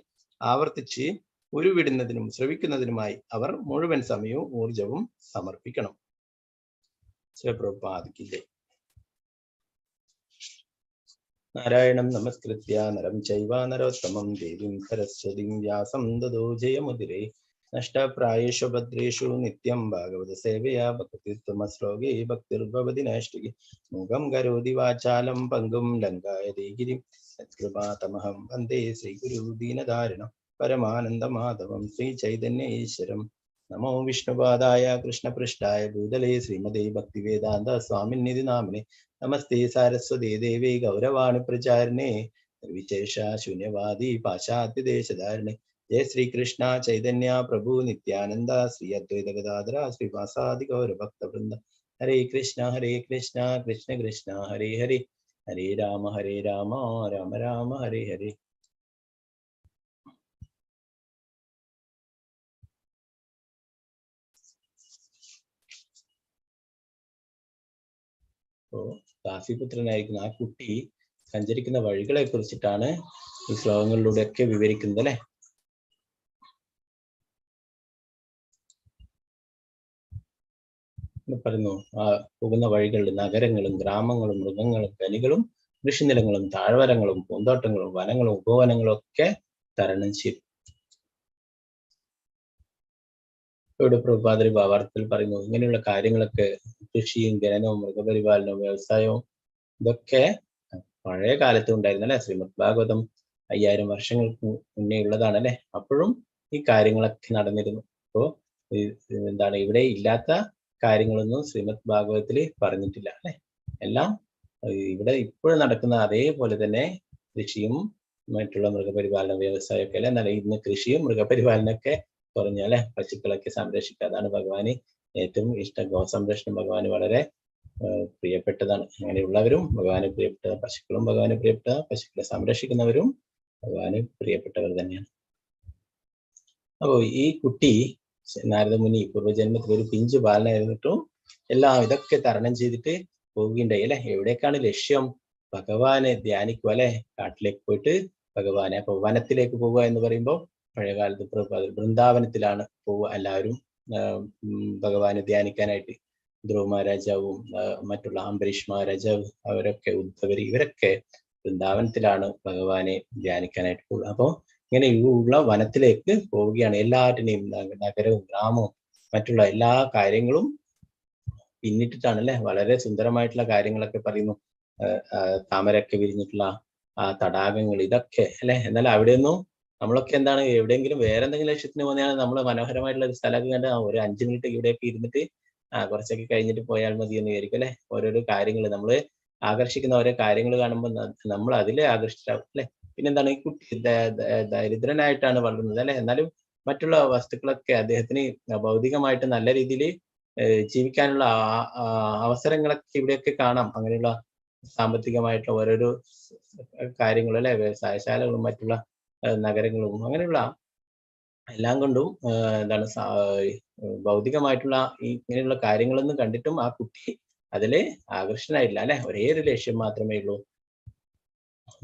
ആവർത്തിച്ച് ഉരുവിടുന്നതിനും ശ്രവിക്കുന്നതിനുമായി അവർ മുഴുവൻ സമയവും ഊർജവും സമർപ്പിക്കണം. ശ്രീ പ്രഭുപാദ് കി ജയ്. നാരായണം നമസ്കൃത്യ നരം ചൈവ നരോത്തമം ദേവീം സരസ്വതീം വ്യാസം ദദോ ജയമുദിരേ. നഷ്ടപ്രായേഷു ഭദ്രേഷു നിത്യം ഭാഗവത സേവയാ ഭക്തിസ്തമശ്ലോകേ ഭക്തിർഭവതി നൈഷ്ഠികി. മൂകം കരോതി വാചാലം പങ്കും ലങ്കായതേ ഗിരിം സത്കൃപാതമഹം വന്ദേ ശ്രീഗുരു ദീനദാരുണം പരമാനന്ദമാധവം ശ്രീ ചൈതന്യേശ്വരം. നമോ വിഷ്ണുപാദായ കൃഷ്ണപൃഷ്ഠായ ഭൂതലേ ശ്രീമതേ ഭക്തിവേദാന്ത സ്വാമിന്നിധി നാമിനെ. നമസ്തേ സാരസ്വതേ ദേവേ ഗൗരവാണി പ്രചാരിണേ നിർവിശേഷ ശൂന്യവാദി പാശ്ചാത്യദേശധാരിണേ. ജയ ശ്രീകൃഷ്ണ ചൈതന്യ പ്രഭു നിത്യാനന്ദ ശ്രീ അദ്വൈത ഗദാധര ശ്രീവാസാദി ഗൗരഭക്തവൃന്ദ. ഹരേ കൃഷ്ണ ഹരേ കൃഷ്ണ കൃഷ്ണ കൃഷ്ണ ഹരേ ഹരേ ഹരേ രാമ ഹരേ രാമ രാമ രാമ ഹരേ ഹരേ. അപ്പോ ദാസിപുത്രനായിരിക്കുന്ന ആ കുട്ടി സഞ്ചരിക്കുന്ന വഴികളെ കുറിച്ചിട്ടാണ് ഈ ശ്ലോകങ്ങളിലൂടെയൊക്കെ വിവരിക്കുന്നത് അല്ലെ. പറയുന്നു, ആ പോകുന്ന വഴികളിൽ നഗരങ്ങളും ഗ്രാമങ്ങളും മൃഗങ്ങളും ഖനികളും കൃഷിനിലങ്ങളും താഴ്വരങ്ങളും പൂന്തോട്ടങ്ങളും വനങ്ങളും ഉപവനങ്ങളും ഒക്കെ തരണം ചെയ്തു. ഇവിടെ പ്രഭുപാദരി ഭാവാർത്ഥത്തിൽ പറയുന്നു, ഇങ്ങനെയുള്ള കാര്യങ്ങളൊക്കെ കൃഷിയും ഖനനവും മൃഗപരിപാലനവും വ്യവസായവും ഇതൊക്കെ പഴയ കാലത്ത് ഉണ്ടായിരുന്നു അല്ലെ. ശ്രീമദ് ഭാഗവതം 5000 വർഷങ്ങൾക്ക് മുന്നേ ഉള്ളതാണ് അല്ലെ. അപ്പോഴും ഈ കാര്യങ്ങളൊക്കെ നടന്നിരുന്നു. അപ്പോ എന്താണ് ഇവിടെ ഇല്ലാത്ത കാര്യങ്ങളൊന്നും ശ്രീമദ് ഭാഗവതത്തിൽ പറഞ്ഞിട്ടില്ല അല്ലെ. എല്ലാം ഇവിടെ ഇപ്പോഴും നടക്കുന്ന അതേപോലെ തന്നെ കൃഷിയും മറ്റുള്ള മൃഗപരിപാലന വ്യവസായമൊക്കെ അല്ലെ. എന്നാൽ ഇന്ന് കൃഷിയും മൃഗപരിപാലനമൊക്കെ കുറഞ്ഞു അല്ലെ. പശുക്കളൊക്കെ സംരക്ഷിക്കുക, അതാണ് ഭഗവാന് ഏറ്റവും ഇഷ്ടം. ഗോസംരക്ഷണം ഭഗവാന് വളരെ പ്രിയപ്പെട്ടതാണ്. അങ്ങനെയുള്ളവരും ഭഗവാന് പ്രിയപ്പെട്ട, പശുക്കളും ഭഗവാന് പ്രിയപ്പെട്ട, പശുക്കളെ സംരക്ഷിക്കുന്നവരും ഭഗവാന് പ്രിയപ്പെട്ടവർ തന്നെയാണ്. അപ്പോ ഈ കുട്ടി നാരദമുനി പൂർവ്വജന്മത്തിൽ ഒരു പിഞ്ചു ബാലനായിരുന്നിട്ടും എല്ലാം ഇതൊക്കെ തരണം ചെയ്തിട്ട് പോവുകയുണ്ടായി അല്ലെ. എവിടേക്കാണ് ലക്ഷ്യം? ഭഗവാനെ ധ്യാനിക്കുക അല്ലെ. കാട്ടിലേക്ക് പോയിട്ട് ഭഗവാനെ, അപ്പൊ വനത്തിലേക്ക് പോവുക എന്ന് പറയുമ്പോൾ പഴയകാലത്ത് വൃന്ദാവനത്തിലാണ് പോവുക എല്ലാവരും ഭഗവാനെ ധ്യാനിക്കാനായിട്ട്. ധ്രുവ മഹാരാജാവും മറ്റുള്ള അംബരീഷ് മഹാരാജാവ് അവരൊക്കെ, ഉദ്ധവര്, ഇവരൊക്കെ വൃന്ദാവനത്തിലാണ് ഭഗവാനെ ധ്യാനിക്കാനായിട്ട് പോവുക. അപ്പോ ഇങ്ങനെ ഉള്ള വനത്തിലേക്ക് പോവുകയാണ്. എല്ലാറ്റിനെയും നഗരവും ഗ്രാമവും മറ്റുള്ള എല്ലാ കാര്യങ്ങളും പിന്നിട്ടിട്ടാണ് അല്ലെ. വളരെ സുന്ദരമായിട്ടുള്ള കാര്യങ്ങളൊക്കെ പറയുന്നു. താമരയൊക്കെ വിരിഞ്ഞിട്ടുള്ള ആ തടാകങ്ങൾ ഇതൊക്കെ അല്ലെ. എന്നാൽ അവിടെയൊന്നും നമ്മളൊക്കെ എന്താണ് എവിടെയെങ്കിലും വേറെ എന്തെങ്കിലും ലക്ഷ്യത്തിന് പോകുന്നതാണ് നമ്മൾ മനോഹരമായിട്ടുള്ള ഒരു സ്ഥലമൊക്കെ കണ്ട് ഒരു 5 മിനിറ്റ് ഇവിടെയൊക്കെ ഇരുന്നിട്ട് കുറച്ചൊക്കെ കഴിഞ്ഞിട്ട് പോയാൽ മതി എന്ന് വിചാരിക്കും അല്ലെ. ഓരോരോ കാര്യങ്ങൾ നമ്മൾ ആകർഷിക്കുന്ന ഓരോ കാര്യങ്ങൾ കാണുമ്പോൾ നമ്മൾ അതിലെ ആകർഷിച്ചാവും അല്ലെ. പിന്നെന്താണ് ഈ കുട്ടി ദരിദ്രനായിട്ടാണ് വളരുന്നത് അല്ലെ. എന്നാലും മറ്റുള്ള വസ്തുക്കളൊക്കെ അദ്ദേഹത്തിന് ഭൗതികമായിട്ട് നല്ല രീതിയിൽ ജീവിക്കാനുള്ള അവസരങ്ങളൊക്കെ ഇവിടെയൊക്കെ കാണാം. അങ്ങനെയുള്ള സാമ്പത്തികമായിട്ടുള്ള ഓരോരോ കാര്യങ്ങളും അല്ലെ, വ്യവസായശാലകളും മറ്റുള്ള നഗരങ്ങളും അങ്ങനെയുള്ള എല്ലാം കൊണ്ടും എന്താണ് ഭൗതികമായിട്ടുള്ള ഈ ഇങ്ങനെയുള്ള കാര്യങ്ങളൊന്നും കണ്ടിട്ടും ആ കുട്ടി അതില് ആകർഷണായില്ല അല്ലെ. ഒരേ ഒരു ലക്ഷ്യം മാത്രമേ ഉള്ളൂ,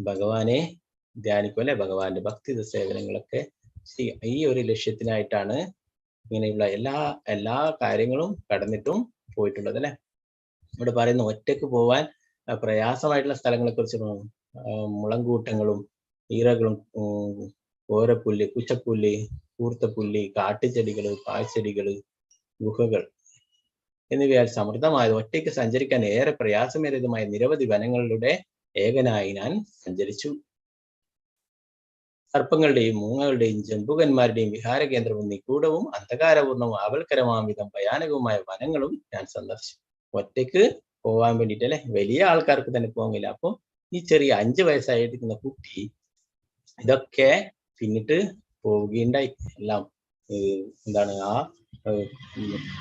ഭഗവാനെ ധ്യാനിക്കും അല്ലെ, ഭഗവാന്റെ ഭക്തി സേവനങ്ങളൊക്കെ ചെയ്യുക. ഈ ഒരു ലക്ഷ്യത്തിനായിട്ടാണ് ഇങ്ങനെയുള്ള എല്ലാ എല്ലാ കാര്യങ്ങളും കടന്നിട്ടും പോയിട്ടുള്ളത് അല്ലെ. ഇവിടെ പറയുന്നു ഒറ്റക്ക് പോവാൻ പ്രയാസമായിട്ടുള്ള സ്ഥലങ്ങളെ കുറിച്ച് മുളങ്കൂട്ടങ്ങളും ഈറകളും കോരപ്പുല്ല്, കുച്ചപ്പുല്ല്, കൂർത്തപ്പുല്ല്, കാട്ടുചെടികള്, പാഴ്ചെടികള്, ഗുഹകൾ എന്നിവയാൽ സമൃദ്ധമായത് ഒറ്റയ്ക്ക് സഞ്ചരിക്കാൻ ഏറെ പ്രയാസമേറിയതുമായ നിരവധി വനങ്ങളിലൂടെ ഏകനായി ഞാൻ സഞ്ചരിച്ചു. സർപ്പങ്ങളുടെയും മൂങ്ങകളുടെയും ജംബുകന്മാരുടെയും വിഹാര കേന്ദ്രവും നിഗൂഢവും അന്ധകാരപൂർണവും ആപൽക്കരമാം വിധം ഭയാനകവുമായ വനങ്ങളും ഞാൻ സന്ദർശിച്ചു. ഒറ്റയ്ക്ക് പോവാൻ വേണ്ടിയിട്ട് അല്ലെ, വലിയ ആൾക്കാർക്ക് തന്നെ പോകാൻ കഴിയില്ല. അപ്പൊ ഈ ചെറിയ 5 വയസ്സായിരിക്കുന്ന കുട്ടി ഇതൊക്കെ പിന്നിട്ട് പോവുകയുണ്ടായി. എല്ലാം എന്താണ് ആ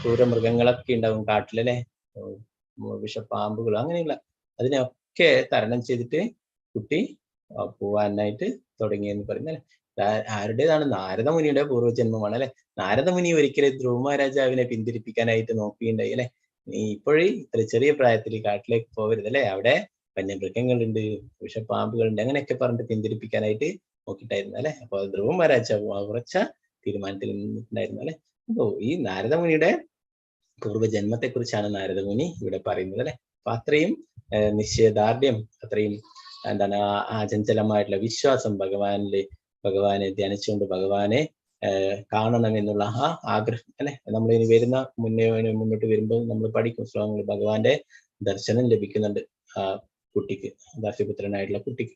ക്രൂരമൃഗങ്ങളൊക്കെ ഉണ്ടാവും കാട്ടിലല്ലേ, വിഷപ്പാമ്പുകൾ അങ്ങനെയുള്ള അതിനെയൊക്കെ തരണം ചെയ്തിട്ട് കുട്ടി പോവാനായിട്ട് തുടങ്ങിയെന്ന് പറയുന്നത് അല്ലെ. ആരുടേതാണ്? നാരദമുനിയുടെ പൂർവ്വജന്മമാണ് അല്ലെ. നാരദമുനി ഒരിക്കലും ധ്രുവ മഹാരാജാവിനെ പിന്തിരിപ്പിക്കാനായിട്ട് നോക്കുകയുണ്ടായി അല്ലെ. നീ ഇപ്പോഴേ ഇത്ര ചെറിയ പ്രായത്തിൽ കാട്ടിലേക്ക് പോകരുത് അല്ലെ, അവിടെ വന്യമൃഗങ്ങളുണ്ട്, വിഷപ്പാമ്പുകളുണ്ട്, അങ്ങനെയൊക്കെ പറഞ്ഞിട്ട് പിന്തിരിപ്പിക്കാനായിട്ട് നോക്കിയിട്ടായിരുന്നു അല്ലെ. അപ്പൊ ധ്രുവ മഹാരാജാവ് ഉറച്ച തീരുമാനത്തിൽ നിന്നിട്ടുണ്ടായിരുന്നു അല്ലെ. അപ്പോ ഈ നാരദമുനിയുടെ പൂർവ്വജന്മത്തെ കുറിച്ചാണ് നാരദമുനി ഇവിടെ പറയുന്നത് അല്ലെ. അപ്പൊ അത്രയും നിശ്ചയദാർഢ്യം, അത്രയും എന്താണ് ആ അചഞ്ചലമായിട്ടുള്ള വിശ്വാസം ഭഗവാനെ ധ്യാനിച്ചുകൊണ്ട് ഭഗവാനെ കാണണം എന്നുള്ള ആ ആഗ്രഹം അല്ലെ. നമ്മളിനി വരുന്ന മുന്നോട്ട് വരുമ്പോൾ നമ്മൾ പഠിക്കും ശ്ലോകങ്ങൾ, ഭഗവാന്റെ ദർശനം ലഭിക്കുന്നുണ്ട് ആ കുട്ടിക്ക്, ദാസ്യപുത്രനായിട്ടുള്ള കുട്ടിക്ക്.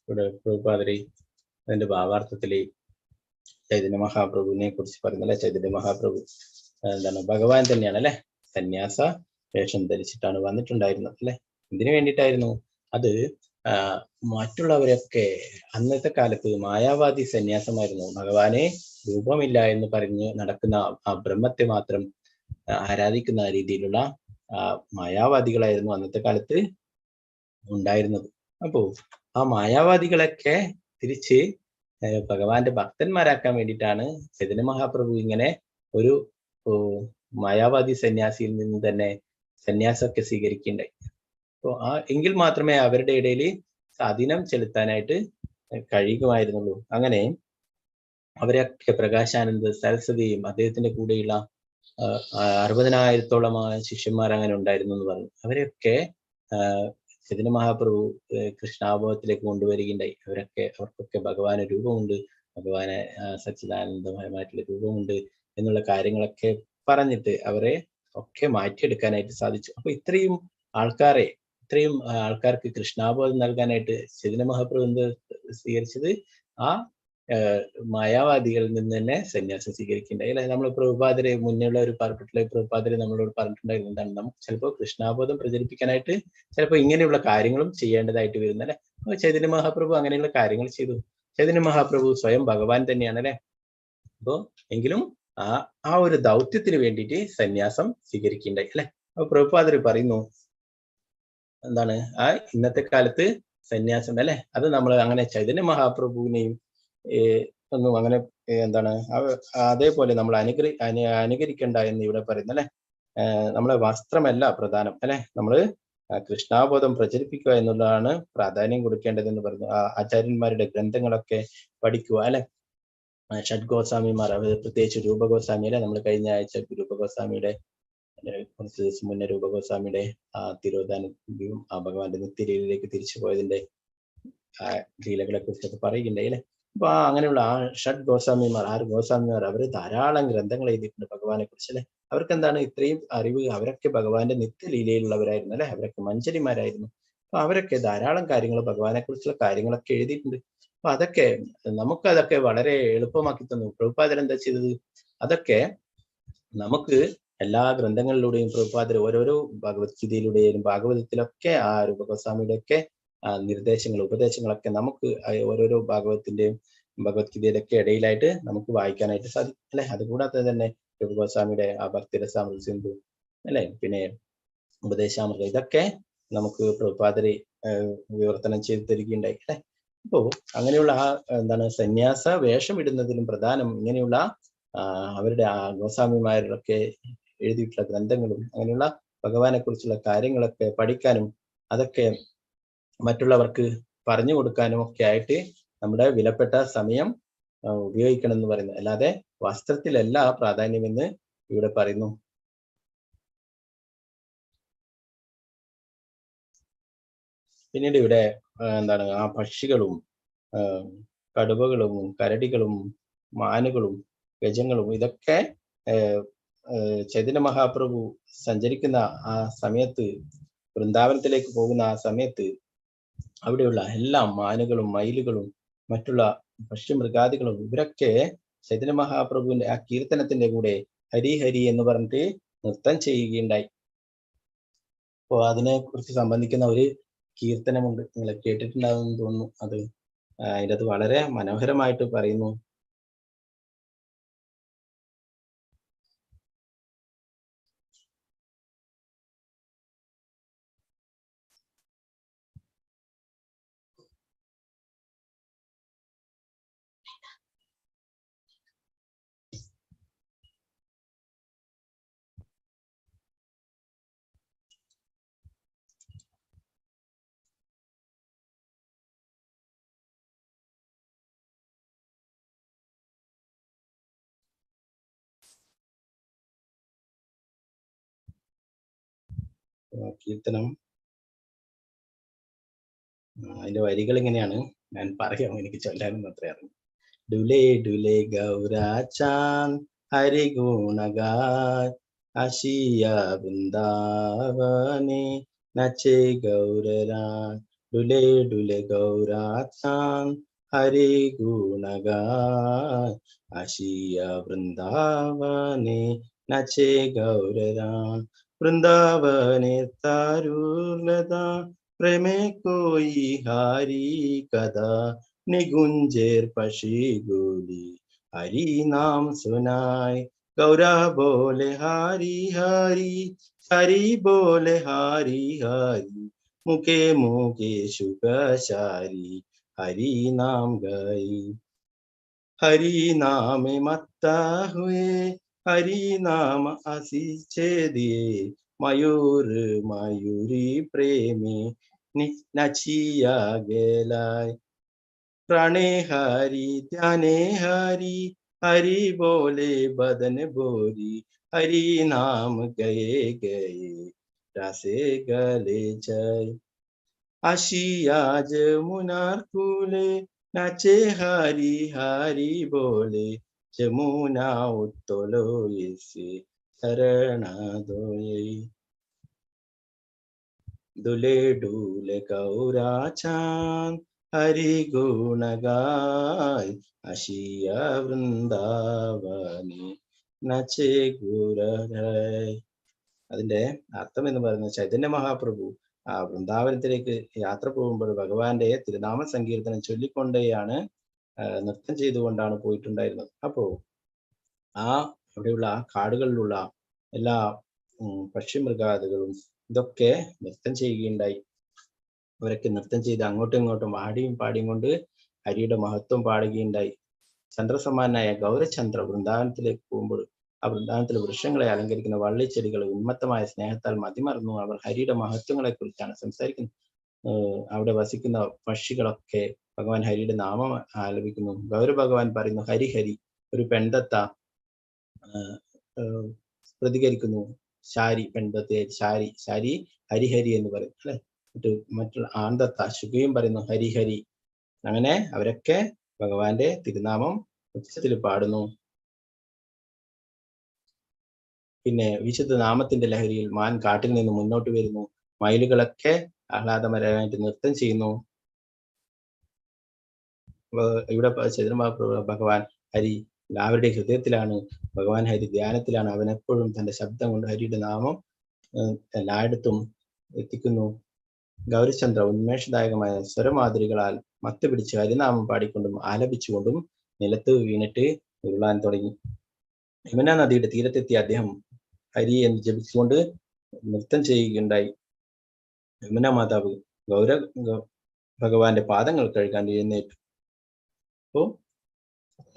ഇവിടെ പ്രഭുപാദരി അതിന്റെ ഭാവാർത്ഥത്തില് ചൈതന്യ മഹാപ്രഭുവിനെ കുറിച്ച് പറയുന്നത് അല്ലെ. ചൈതന്യ മഹാപ്രഭു എന്താണ് ഭഗവാൻ തന്നെയാണ് അല്ലെ. സന്യാസ വേഷം ധരിച്ചിട്ടാണ് വന്നിട്ടുണ്ടായിരുന്നത് അല്ലെ. എന്തിനു വേണ്ടിയിട്ടായിരുന്നു അത്? മറ്റുള്ളവരൊക്കെ അന്നത്തെ കാലത്ത് മായാവാദി സന്യാസമായിരുന്നു. ഭഗവാനെ രൂപമില്ല എന്ന് പറഞ്ഞ് നടക്കുന്ന ആ ബ്രഹ്മത്തെ മാത്രം ആരാധിക്കുന്ന രീതിയിലുള്ള മായാവാദികളായിരുന്നു അന്നത്തെ കാലത്ത് ഉണ്ടായിരുന്നത്. അപ്പോ ആ മായാവാദികളൊക്കെ തിരിച്ച് ഭഗവാന്റെ ഭക്തന്മാരാക്കാൻ വേണ്ടിയിട്ടാണ് ചൈതന്യ മഹാപ്രഭു ഇങ്ങനെ ഒരു മായാവാദി സന്യാസിയിൽ നിന്ന് തന്നെ സന്യാസമൊക്കെ സ്വീകരിക്കുകയുണ്ടായി. അപ്പോ എങ്കിൽ മാത്രമേ അവരുടെ ഇടയിൽ സ്വാധീനം ചെലുത്താനായിട്ട് കഴിയുമായിരുന്നുള്ളൂ. അങ്ങനെ അവരെയൊക്കെ പ്രകാശാനന്ദ സരസ്വതിയും അദ്ദേഹത്തിന്റെ കൂടെയുള്ള 60,000-ഓളം ശിഷ്യന്മാർ അങ്ങനെ ഉണ്ടായിരുന്നു എന്ന് പറഞ്ഞു. അവരെയൊക്കെ ചൈതന്യ മഹാപ്രഭു കൃഷ്ണാബോധത്തിലേക്ക് കൊണ്ടുവരികയുണ്ടായി. അവർക്കൊക്കെ ഭഗവാന് രൂപമുണ്ട്, ഭഗവാനെ സച്ചിദാനന്ദമയമായിട്ടുള്ള രൂപമുണ്ട് എന്നുള്ള കാര്യങ്ങളൊക്കെ പറഞ്ഞിട്ട് അവരെ ഒക്കെ മാറ്റിയെടുക്കാനായിട്ട് സാധിച്ചു. അപ്പൊ ഇത്രയും ആൾക്കാർക്ക് കൃഷ്ണാബോധം നൽകാനായിട്ട് ചൈതന്യ മഹാപ്രഭു എന്ത് സ്വീകരിച്ചത്? ആ മായാവാദികളിൽ നിന്ന് തന്നെ സന്യാസം സ്വീകരിക്കുകയുണ്ടായി അല്ലെ. നമ്മൾ പ്രഭുപാദരെ മുന്നേയുള്ള ഒരു പാർട്ടിലെ പ്രഭുപാദരെ നമ്മളോട് പറഞ്ഞിട്ടുണ്ടായിരുന്നു എന്താണ്, നമുക്ക് ചിലപ്പോൾ കൃഷ്ണാബോധം പ്രചരിപ്പിക്കാനായിട്ട് ചിലപ്പോൾ ഇങ്ങനെയുള്ള കാര്യങ്ങളും ചെയ്യേണ്ടതായിട്ട് വരുന്ന അല്ലെ. അപ്പൊ ചൈതന്യ മഹാപ്രഭു അങ്ങനെയുള്ള കാര്യങ്ങൾ ചെയ്തു. ചൈതന്യ മഹാപ്രഭു സ്വയം ഭഗവാൻ തന്നെയാണ് അല്ലെ. അപ്പോ എങ്കിലും ആ ഒരു ദൗത്യത്തിന് വേണ്ടിയിട്ട് സന്യാസം സ്വീകരിക്കുകയുണ്ടായി അല്ലെ. അപ്പൊ പ്രഭുപാദർ പറയുന്നു എന്താണ്, ആ ഇന്നത്തെ കാലത്ത് സന്യാസം അല്ലെ, അത് നമ്മൾ അങ്ങനെ ചൈതന്യ മഹാപ്രഭുവിനെയും ഒന്നും അങ്ങനെ എന്താണ് അതേപോലെ നമ്മൾ അനുകരിക്കണ്ട എന്ന് ഇവിടെ പറയുന്നു അല്ലെ. നമ്മളെ വസ്ത്രമല്ല പ്രധാനം അല്ലെ, നമ്മള് കൃഷ്ണാബോധം പ്രചരിപ്പിക്കുക എന്നുള്ളതാണ് പ്രാധാന്യം കൊടുക്കേണ്ടതെന്ന് പറഞ്ഞു. ആചാര്യന്മാരുടെ ഗ്രന്ഥങ്ങളൊക്കെ പഠിക്കുക അല്ലെ. ഷഡ് ഗോസ്വാമിമാർ, പ്രത്യേകിച്ച് രൂപഗോസ്വാമി അല്ലെ, നമ്മൾ കഴിഞ്ഞ ആഴ്ച രൂപഗോസ്വാമിയുടെ കുറച്ച് ദിവസം മുന്നേ രൂപഗോസ്വാമിയുടെ ആ തിരോധാനവും ആ ഭഗവാന്റെ നിത്യലീലയിലേക്ക് തിരിച്ചു പോയതിന്റെ ആ ലീലകളെ കുറിച്ചൊക്കെ പറയുകയുണ്ടായി അല്ലെ. അപ്പൊ അങ്ങനെയുള്ള ആ ഷഡ് ഗോസ്വാമിമാർ, 6 ഗോസ്വാമിമാർ, അവര് ധാരാളം ഗ്രന്ഥങ്ങൾ എഴുതിയിട്ടുണ്ട് ഭഗവാനെ കുറിച്ച് അല്ലെ. അവർക്ക് എന്താണ് ഇത്രയും അറിവ്? അവരൊക്കെ ഭഗവാന്റെ നിത്യലീലയിലുള്ളവരായിരുന്നു അല്ലെ, അവരൊക്കെ മഞ്ജരിമാരായിരുന്നു. അപ്പൊ അവരൊക്കെ ധാരാളം കാര്യങ്ങൾ ഭഗവാനെ കുറിച്ചുള്ള കാര്യങ്ങളൊക്കെ എഴുതിയിട്ടുണ്ട്. അപ്പൊ അതൊക്കെ നമുക്കതൊക്കെ വളരെ എളുപ്പമാക്കി തന്നു. പ്രഭുപാദർ എന്താ ചെയ്തത്? അതൊക്കെ നമുക്ക് എല്ലാ ഗ്രന്ഥങ്ങളിലൂടെയും പ്രഭുപാദർ ഓരോരോ ഭഗവത്ഗീതയിലൂടെയും ഭാഗവതത്തിലൊക്കെ ആ രൂപഗോസ്വാമിയുടെ ഒക്കെ നിർദ്ദേശങ്ങൾ ഉപദേശങ്ങളൊക്കെ നമുക്ക് ഓരോരോ ഭാഗവതത്തിന്റെയും ഭഗവത്ഗീതയിലൊക്കെ ഇടയിലായിട്ട് നമുക്ക് വായിക്കാനായിട്ട് സാധിക്കും അല്ലെ. അതുകൂടാതെ തന്നെ രൂപഗോസ്വാമിയുടെ ആ ഭക്തിരസാമൃത സിന്ധു അല്ലെ, പിന്നെ ഉപദേശാമൃതം, ഇതൊക്കെ നമുക്ക് പ്രഭുപാദര് വിവർത്തനം ചെയ്തു തരികയുണ്ടായി അല്ലെ. അപ്പോ അങ്ങനെയുള്ള ആ എന്താണ് സന്യാസ വേഷം ഇടുന്നതിലും പ്രധാനം ഇങ്ങനെയുള്ള അവരുടെ ആ ഗോസ്വാമിമാരൊക്കെ എഴുതിയിട്ടുള്ള ഗ്രന്ഥങ്ങളും അങ്ങനെയുള്ള ഭഗവാനെ കുറിച്ചുള്ള കാര്യങ്ങളൊക്കെ പഠിക്കാനും അതൊക്കെ മറ്റുള്ളവർക്ക് പറഞ്ഞു കൊടുക്കാനും ഒക്കെ ആയിട്ട് നമ്മുടെ വിലപ്പെട്ട സമയം ഉപയോഗിക്കണം എന്ന് പറയുന്നു. അല്ലാതെ വസ്ത്രത്തിലല്ല പ്രാധാന്യമെന്ന് ഇവിടെ പറയുന്നു. പിന്നീട് ഇവിടെ എന്താണ് ആ പക്ഷികളും കടുവകളും കരടികളും മാനുകളും ഗജങ്ങളും ഇതൊക്കെ ചൈതന്യ മഹാപ്രഭു സഞ്ചരിക്കുന്ന ആ സമയത്ത്, വൃന്ദാവനത്തിലേക്ക് പോകുന്ന ആ സമയത്ത് അവിടെയുള്ള എല്ലാ മാനുകളും മയിലുകളും മറ്റുള്ള പക്ഷിമൃഗാദികളും ഇവരൊക്കെ ചൈതന്യ മഹാപ്രഭുവിന്റെ ആ കീർത്തനത്തിന്റെ കൂടെ ഹരി ഹരി എന്ന് പറഞ്ഞിട്ട് നൃത്തം ചെയ്യുകയുണ്ടായി. അപ്പോ അതിനെ കുറിച്ച് സംബന്ധിക്കുന്ന ഒരു കീർത്തനമുണ്ട്, നിങ്ങൾ കേട്ടിട്ടുണ്ടാകുമെന്ന് തോന്നുന്നു. അത് അതിൻ്റെ അത് വളരെ മനോഹരമായിട്ട് പറയുന്നു. കീർത്തനം അതിന്റെ വരികൾ ഇങ്ങനെയാണ്, ഞാൻ പറയാം, എനിക്ക് ചൊല്ലാനും അത്രേ അറിഞ്ഞു. ഡുലേ ഡുലേ ഗൗരാചാൻ ഹരി ഗുണഗായ് ആശിയ വൃന്ദാവനെ നച്ചേ ഗൗരരാൻ. ഡുലേ ഡുലേ ഗൗരാചാൻ ഹരി ഗുണഗായ് ആശിയ വൃന്ദാവനെ നച്ചേ ഗൗരരാൻ. വൃന്ദാവനെ താരുലത പ്രേമേ കോയി ഹരി കഥ നികുഞ്ചേർ പശിഗുലി ഹരി നാം സുനായ്. ഗൗര ബോലെ ഹരി ഹരി ഹരി ബോലെ ഹരി ഹരി മുഖേ മുഖേ ശുഖശാരി ഹരി നാം ഗായി. ഹരി നാമേ മത്ത ഹുയേ ഹരി നാമ ആശിഷേ ദിയേ മയൂർ മയൂരി പ്രേമേ നച്ചിയ ഗേലായ്. പ്രാണേ ഹരി ധ്യാനേ ഹരി ഹരി ബോലെ ബദൻ ബോരി ഹരി നാം ഗയേ ഗയേ രസേ ഗലേ ജയ. ആശിയാ ജമുനാർ കുലെ നാച്ചേ ഹരി ഹരി ബോലെ ജമുന ഉത്തോലോ യേസി ശരണദോയൈ. ദുലേ ഡൂലെ ഗൗരാചാൻ ഹരി ഗുണഗായ് ആശിയ വൃന്ദാവനെ നച്ചേ ഗുരരായ്. അതിന്റെ അർത്ഥം എന്ന് പറയുന്നത്, ചൈതന്യ മഹാപ്രഭു ആ വൃന്ദാവനത്തിലേക്ക് യാത്ര പോകുമ്പോൾ ഭഗവാന്റെ തിരുനാമ സങ്കീർത്തനം ചൊല്ലിക്കൊണ്ടേയാണ് നൃത്തം ചെയ്തുകൊണ്ടാണ് പോയിട്ടുണ്ടായിരുന്നത്. അപ്പോ ആ അവിടെയുള്ള ആ കാടുകളിലുള്ള എല്ലാ പക്ഷിമൃഗാദികളും ഇതൊക്കെ നൃത്തം ചെയ്യുകയുണ്ടായി. അവരൊക്കെ നൃത്തം ചെയ്ത് അങ്ങോട്ടും ഇങ്ങോട്ടും ആടിയും പാടിയും കൊണ്ട് ഹരിയുടെ മഹത്വം പാടുകയുണ്ടായി. ചന്ദ്രസമാനായ ഗൗരചന്ദ്ര വൃന്ദാവനത്തിലേക്ക് പോകുമ്പോൾ ആ വൃന്ദാവനത്തിലെ വൃക്ഷങ്ങളെ അലങ്കരിക്കുന്ന വള്ളിച്ചെടികൾ ഉന്മത്തമായ സ്നേഹത്താൽ മതിമറന്നു. അവർ ഹരിയുടെ മഹത്വങ്ങളെ കുറിച്ചാണ് സംസാരിക്കുന്നത്. അവിടെ വസിക്കുന്ന പക്ഷികളൊക്കെ ഭഗവാൻ ഹരിയുടെ നാമം ആലപിക്കുന്നു. ഗൗര ഭഗവാൻ പറയുന്നു ഹരി ഹരി. ഒരു പെൺതത്ത പ്രതികരിക്കുന്നു, ശാരി പെൺതത്തെ ശാരി ശാരി ഹരിഹരി എന്ന് പറയും അല്ലെ. മറ്റുള്ള ആന്തത്ത ശുഖയും പറയുന്നു ഹരിഹരി. അങ്ങനെ അവരൊക്കെ ഭഗവാന്റെ തിരുനാമം ഉച്ചത്തിൽ പാടുന്നു. പിന്നെ വിശുദ്ധ നാമത്തിന്റെ ലഹരിയിൽ മാൻ കാട്ടിൽ നിന്ന് മുന്നോട്ട് വരുന്നു. മയിലുകളൊക്കെ ആഹ്ലാദമരമായിട്ട് നൃത്തം ചെയ്യുന്നു. ഇവിടെ ചൈതന്യ ഭഗവാൻ ഹരി എല്ലാവരുടെ ഹൃദയത്തിലാണ്. ഭഗവാൻ ഹരി ധ്യാനത്തിലാണ്. അവൻ എപ്പോഴും തന്റെ ശബ്ദം കൊണ്ട് ഹരിയുടെ നാമം എല്ലായിടത്തും എത്തിക്കുന്നു. ഗൗരിചന്ദ്ര ഉന്മേഷദായകമായ സ്വരമാധുരികളാൽ മത്ത് പിടിച്ച് ഹരിനാമം പാടിക്കൊണ്ടും ആലപിച്ചുകൊണ്ടും നിലത്ത് വീണിട്ട് ഉരുളാൻ തുടങ്ങി. യമുന നദിയുടെ തീരത്തെത്തിയ അദ്ദേഹം ഹരി എന്ന് ജപിച്ചുകൊണ്ട് നൃത്തം ചെയ്യുകയുണ്ടായി. യമുന മാതാവ് ഗൗര ഭഗവാന്റെ പാദങ്ങൾ കഴുകാൻ എഴുന്നേറ്റു. അപ്പോ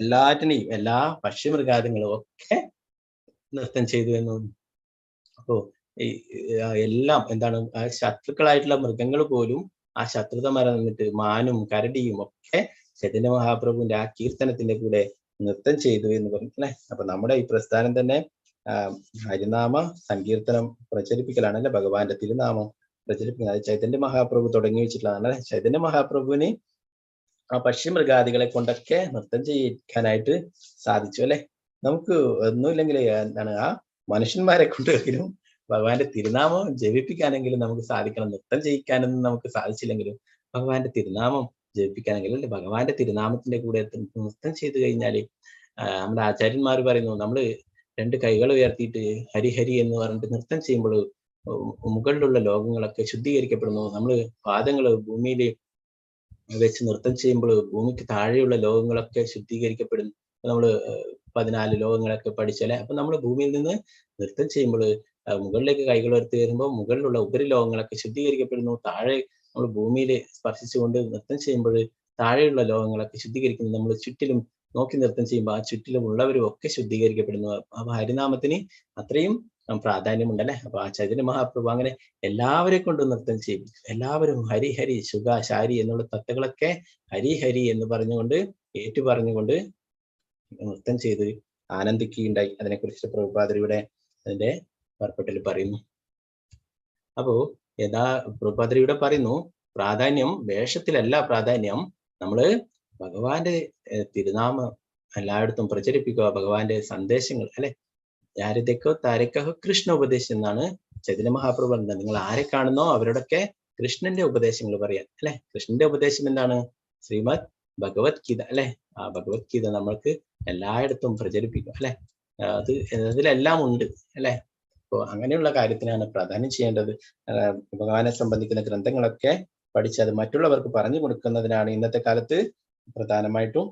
എല്ലാറ്റിനെയും എല്ലാ പക്ഷിമൃഗാദികളും ഒക്കെ നൃത്തം ചെയ്തു എന്ന്. അപ്പോ ഈ എല്ലാം എന്താണ് ആ ശത്രുക്കളായിട്ടുള്ള മൃഗങ്ങൾ പോലും ആ ശത്രുത മറന്നിട്ട് മാനും കരടിയും ഒക്കെ ചൈതന്യ മഹാപ്രഭുവിന്റെ ആ കീർത്തനത്തിന്റെ കൂടെ നൃത്തം ചെയ്തു എന്ന് പറഞ്ഞു അല്ലെ. അപ്പൊ നമ്മുടെ ഈ പ്രസ്ഥാനം തന്നെ ഹരിനാമ സങ്കീർത്തനം പ്രചരിപ്പിക്കലാണ് അല്ലെ, ഭഗവാന്റെ തിരുനാമം. പ്രചരിപ്പിക്കുന്നത്. അത് ചൈതന്യ മഹാപ്രഭു തുടങ്ങി വെച്ചിട്ടുള്ളതാണ് അല്ലെ? ചൈതന്യ മഹാപ്രഭുവിന് ആ പക്ഷി മൃഗാദികളെ കൊണ്ടൊക്കെ നൃത്തം ചെയ്യിക്കാനായിട്ട് സാധിച്ചു അല്ലെ? നമുക്ക് ഒന്നുമില്ലെങ്കിൽ എന്താണ് ആ മനുഷ്യന്മാരെ കൊണ്ടെങ്കിലും ഭഗവാന്റെ തിരുനാമം ജപിപ്പിക്കാനെങ്കിലും നമുക്ക് സാധിക്കണം. നൃത്തം ചെയ്യിക്കാനൊന്നും നമുക്ക് സാധിച്ചില്ലെങ്കിലും ഭഗവാന്റെ തിരുനാമം ജപിപ്പിക്കാനെങ്കിലും അല്ലെ, ഭഗവാന്റെ തിരുനാമത്തിന്റെ കൂടെ നൃത്തം ചെയ്തു കഴിഞ്ഞാല് നമ്മുടെ ആചാര്യന്മാർ പറയുന്നു, നമ്മള് രണ്ട് കൈകൾ ഉയർത്തിയിട്ട് ഹരി ഹരി എന്ന് പറഞ്ഞിട്ട് നൃത്തം ചെയ്യുമ്പോൾ മുകളിലുള്ള ലോകങ്ങളൊക്കെ ശുദ്ധീകരിക്കപ്പെടുന്നു. നമ്മള് പാദങ്ങൾ ഭൂമിയിൽ വെച്ച് നൃത്തം ചെയ്യുമ്പോൾ ഭൂമിക്ക് താഴെയുള്ള ലോകങ്ങളൊക്കെ ശുദ്ധീകരിക്കപ്പെടുന്നു. നമ്മള് 14 ലോകങ്ങളൊക്കെ പഠിച്ചാലേ. അപ്പൊ നമ്മൾ ഭൂമിയിൽ നിന്ന് നൃത്തം ചെയ്യുമ്പോൾ മുകളിലേക്ക് കൈകൾ ഉയർത്തി വരുമ്പോൾ മുകളിലുള്ള ഉപരിലോകങ്ങളൊക്കെ ശുദ്ധീകരിക്കപ്പെടുന്നു. താഴെ നമ്മൾ ഭൂമിയിൽ സ്പർശിച്ചുകൊണ്ട് നൃത്തം ചെയ്യുമ്പോൾ താഴെയുള്ള ലോകങ്ങളൊക്കെ ശുദ്ധീകരിക്കുന്നു. നമ്മൾ ചുറ്റിലും നോക്കി നൃത്തം ചെയ്യുമ്പോൾ ആ ചുറ്റിലും ഉള്ളവരും ഒക്കെ ശുദ്ധീകരിക്കപ്പെടുന്നു. അപ്പൊ ഹരിനാമത്തിന് അത്രയും പ്രാധാന്യമുണ്ട് അല്ലെ? അപ്പൊ ആ ചൈതന്യ മഹാപ്രഭു അങ്ങനെ എല്ലാവരെ കൊണ്ടും നൃത്തം ചെയ്യിപ്പിച്ചു. എല്ലാവരും ഹരി ഹരി സുഖ ശാരി എന്നുള്ള തത്തകളൊക്കെ ഹരി ഹരി എന്ന് പറഞ്ഞുകൊണ്ട് ഏറ്റു പറഞ്ഞുകൊണ്ട് നൃത്തം ചെയ്ത് ആനന്ദിക്കുകയുണ്ടായി. അതിനെക്കുറിച്ച് പ്രഭുപാദർ ഇവിടെ അതിന്റെ പർപ്പട്ടിൽ പറയുന്നു. അപ്പോ യഥാ പ്രഭുപാദർ ഇവിടെ പറയുന്നു, പ്രാധാന്യം വേഷത്തിലല്ല പ്രാധാന്യം, നമ്മള് ഭഗവാന്റെ തിരുനാമം എല്ലായിടത്തും പ്രചരിപ്പിക്കുക, ഭഗവാന്റെ സന്ദേശങ്ങൾ അല്ലെ? ആരതൊക്കെ താരക്കഹ കൃഷ്ണ ഉപദേശം എന്നാണ് ചൈതന്യ മഹാപ്രഭു പറഞ്ഞത്. നിങ്ങൾ ആരെ കാണുന്നോ അവരോടൊക്കെ കൃഷ്ണന്റെ ഉപദേശങ്ങൾ പറയാൻ അല്ലെ? കൃഷ്ണന്റെ ഉപദേശം എന്താണ്? ശ്രീമദ് ഭഗവത്ഗീത അല്ലെ? ആ ഭഗവത്ഗീത നമ്മൾക്ക് എല്ലായിടത്തും പ്രചരിപ്പിക്കുക അല്ലെ? അത് അതിലെല്ലാം ഉണ്ട് അല്ലെ? അപ്പോ അങ്ങനെയുള്ള കാര്യത്തിനാണ് പ്രാധാന്യം ചെയ്യേണ്ടത്. ഭഗവാനെ സംബന്ധിക്കുന്ന ഗ്രന്ഥങ്ങളൊക്കെ പഠിച്ച് അത് മറ്റുള്ളവർക്ക് പറഞ്ഞു കൊടുക്കുന്നതിനാണ് ഇന്നത്തെ കാലത്ത് പ്രധാനമായിട്ടും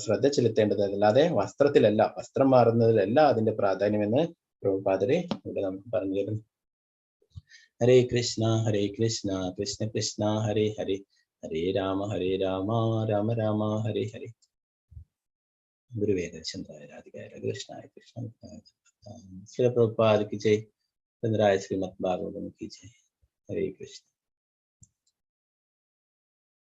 ശ്രദ്ധ ചെലുത്തേണ്ടത്. അതല്ലാതെ വസ്ത്രത്തിലല്ല, വസ്ത്രം മാറുന്നതിലല്ല അതിന്റെ പ്രാധാന്യമെന്ന് പ്രഭുപാദര് ഇവിടെ നമുക്ക് പറഞ്ഞു തരുന്നു. ഹരേ കൃഷ്ണ ഹരേ കൃഷ്ണ കൃഷ്ണ കൃഷ്ണ ഹരേ ഹരേ ഹരേ രാമ ഹരേ രാമ രാമ രാമ ഹരേ ഹരേ. ഗുരുവേ ചന്ദ്രായ രാധികായ കൃഷ്ണായ കൃഷ്ണ ശ്രീ പ്രഭുപാദ് കി ജയ്. ചന്ദ്രായ ശ്രീമദ് ഭാഗവതം കി ജയ്. ഹരേ കൃഷ്ണ.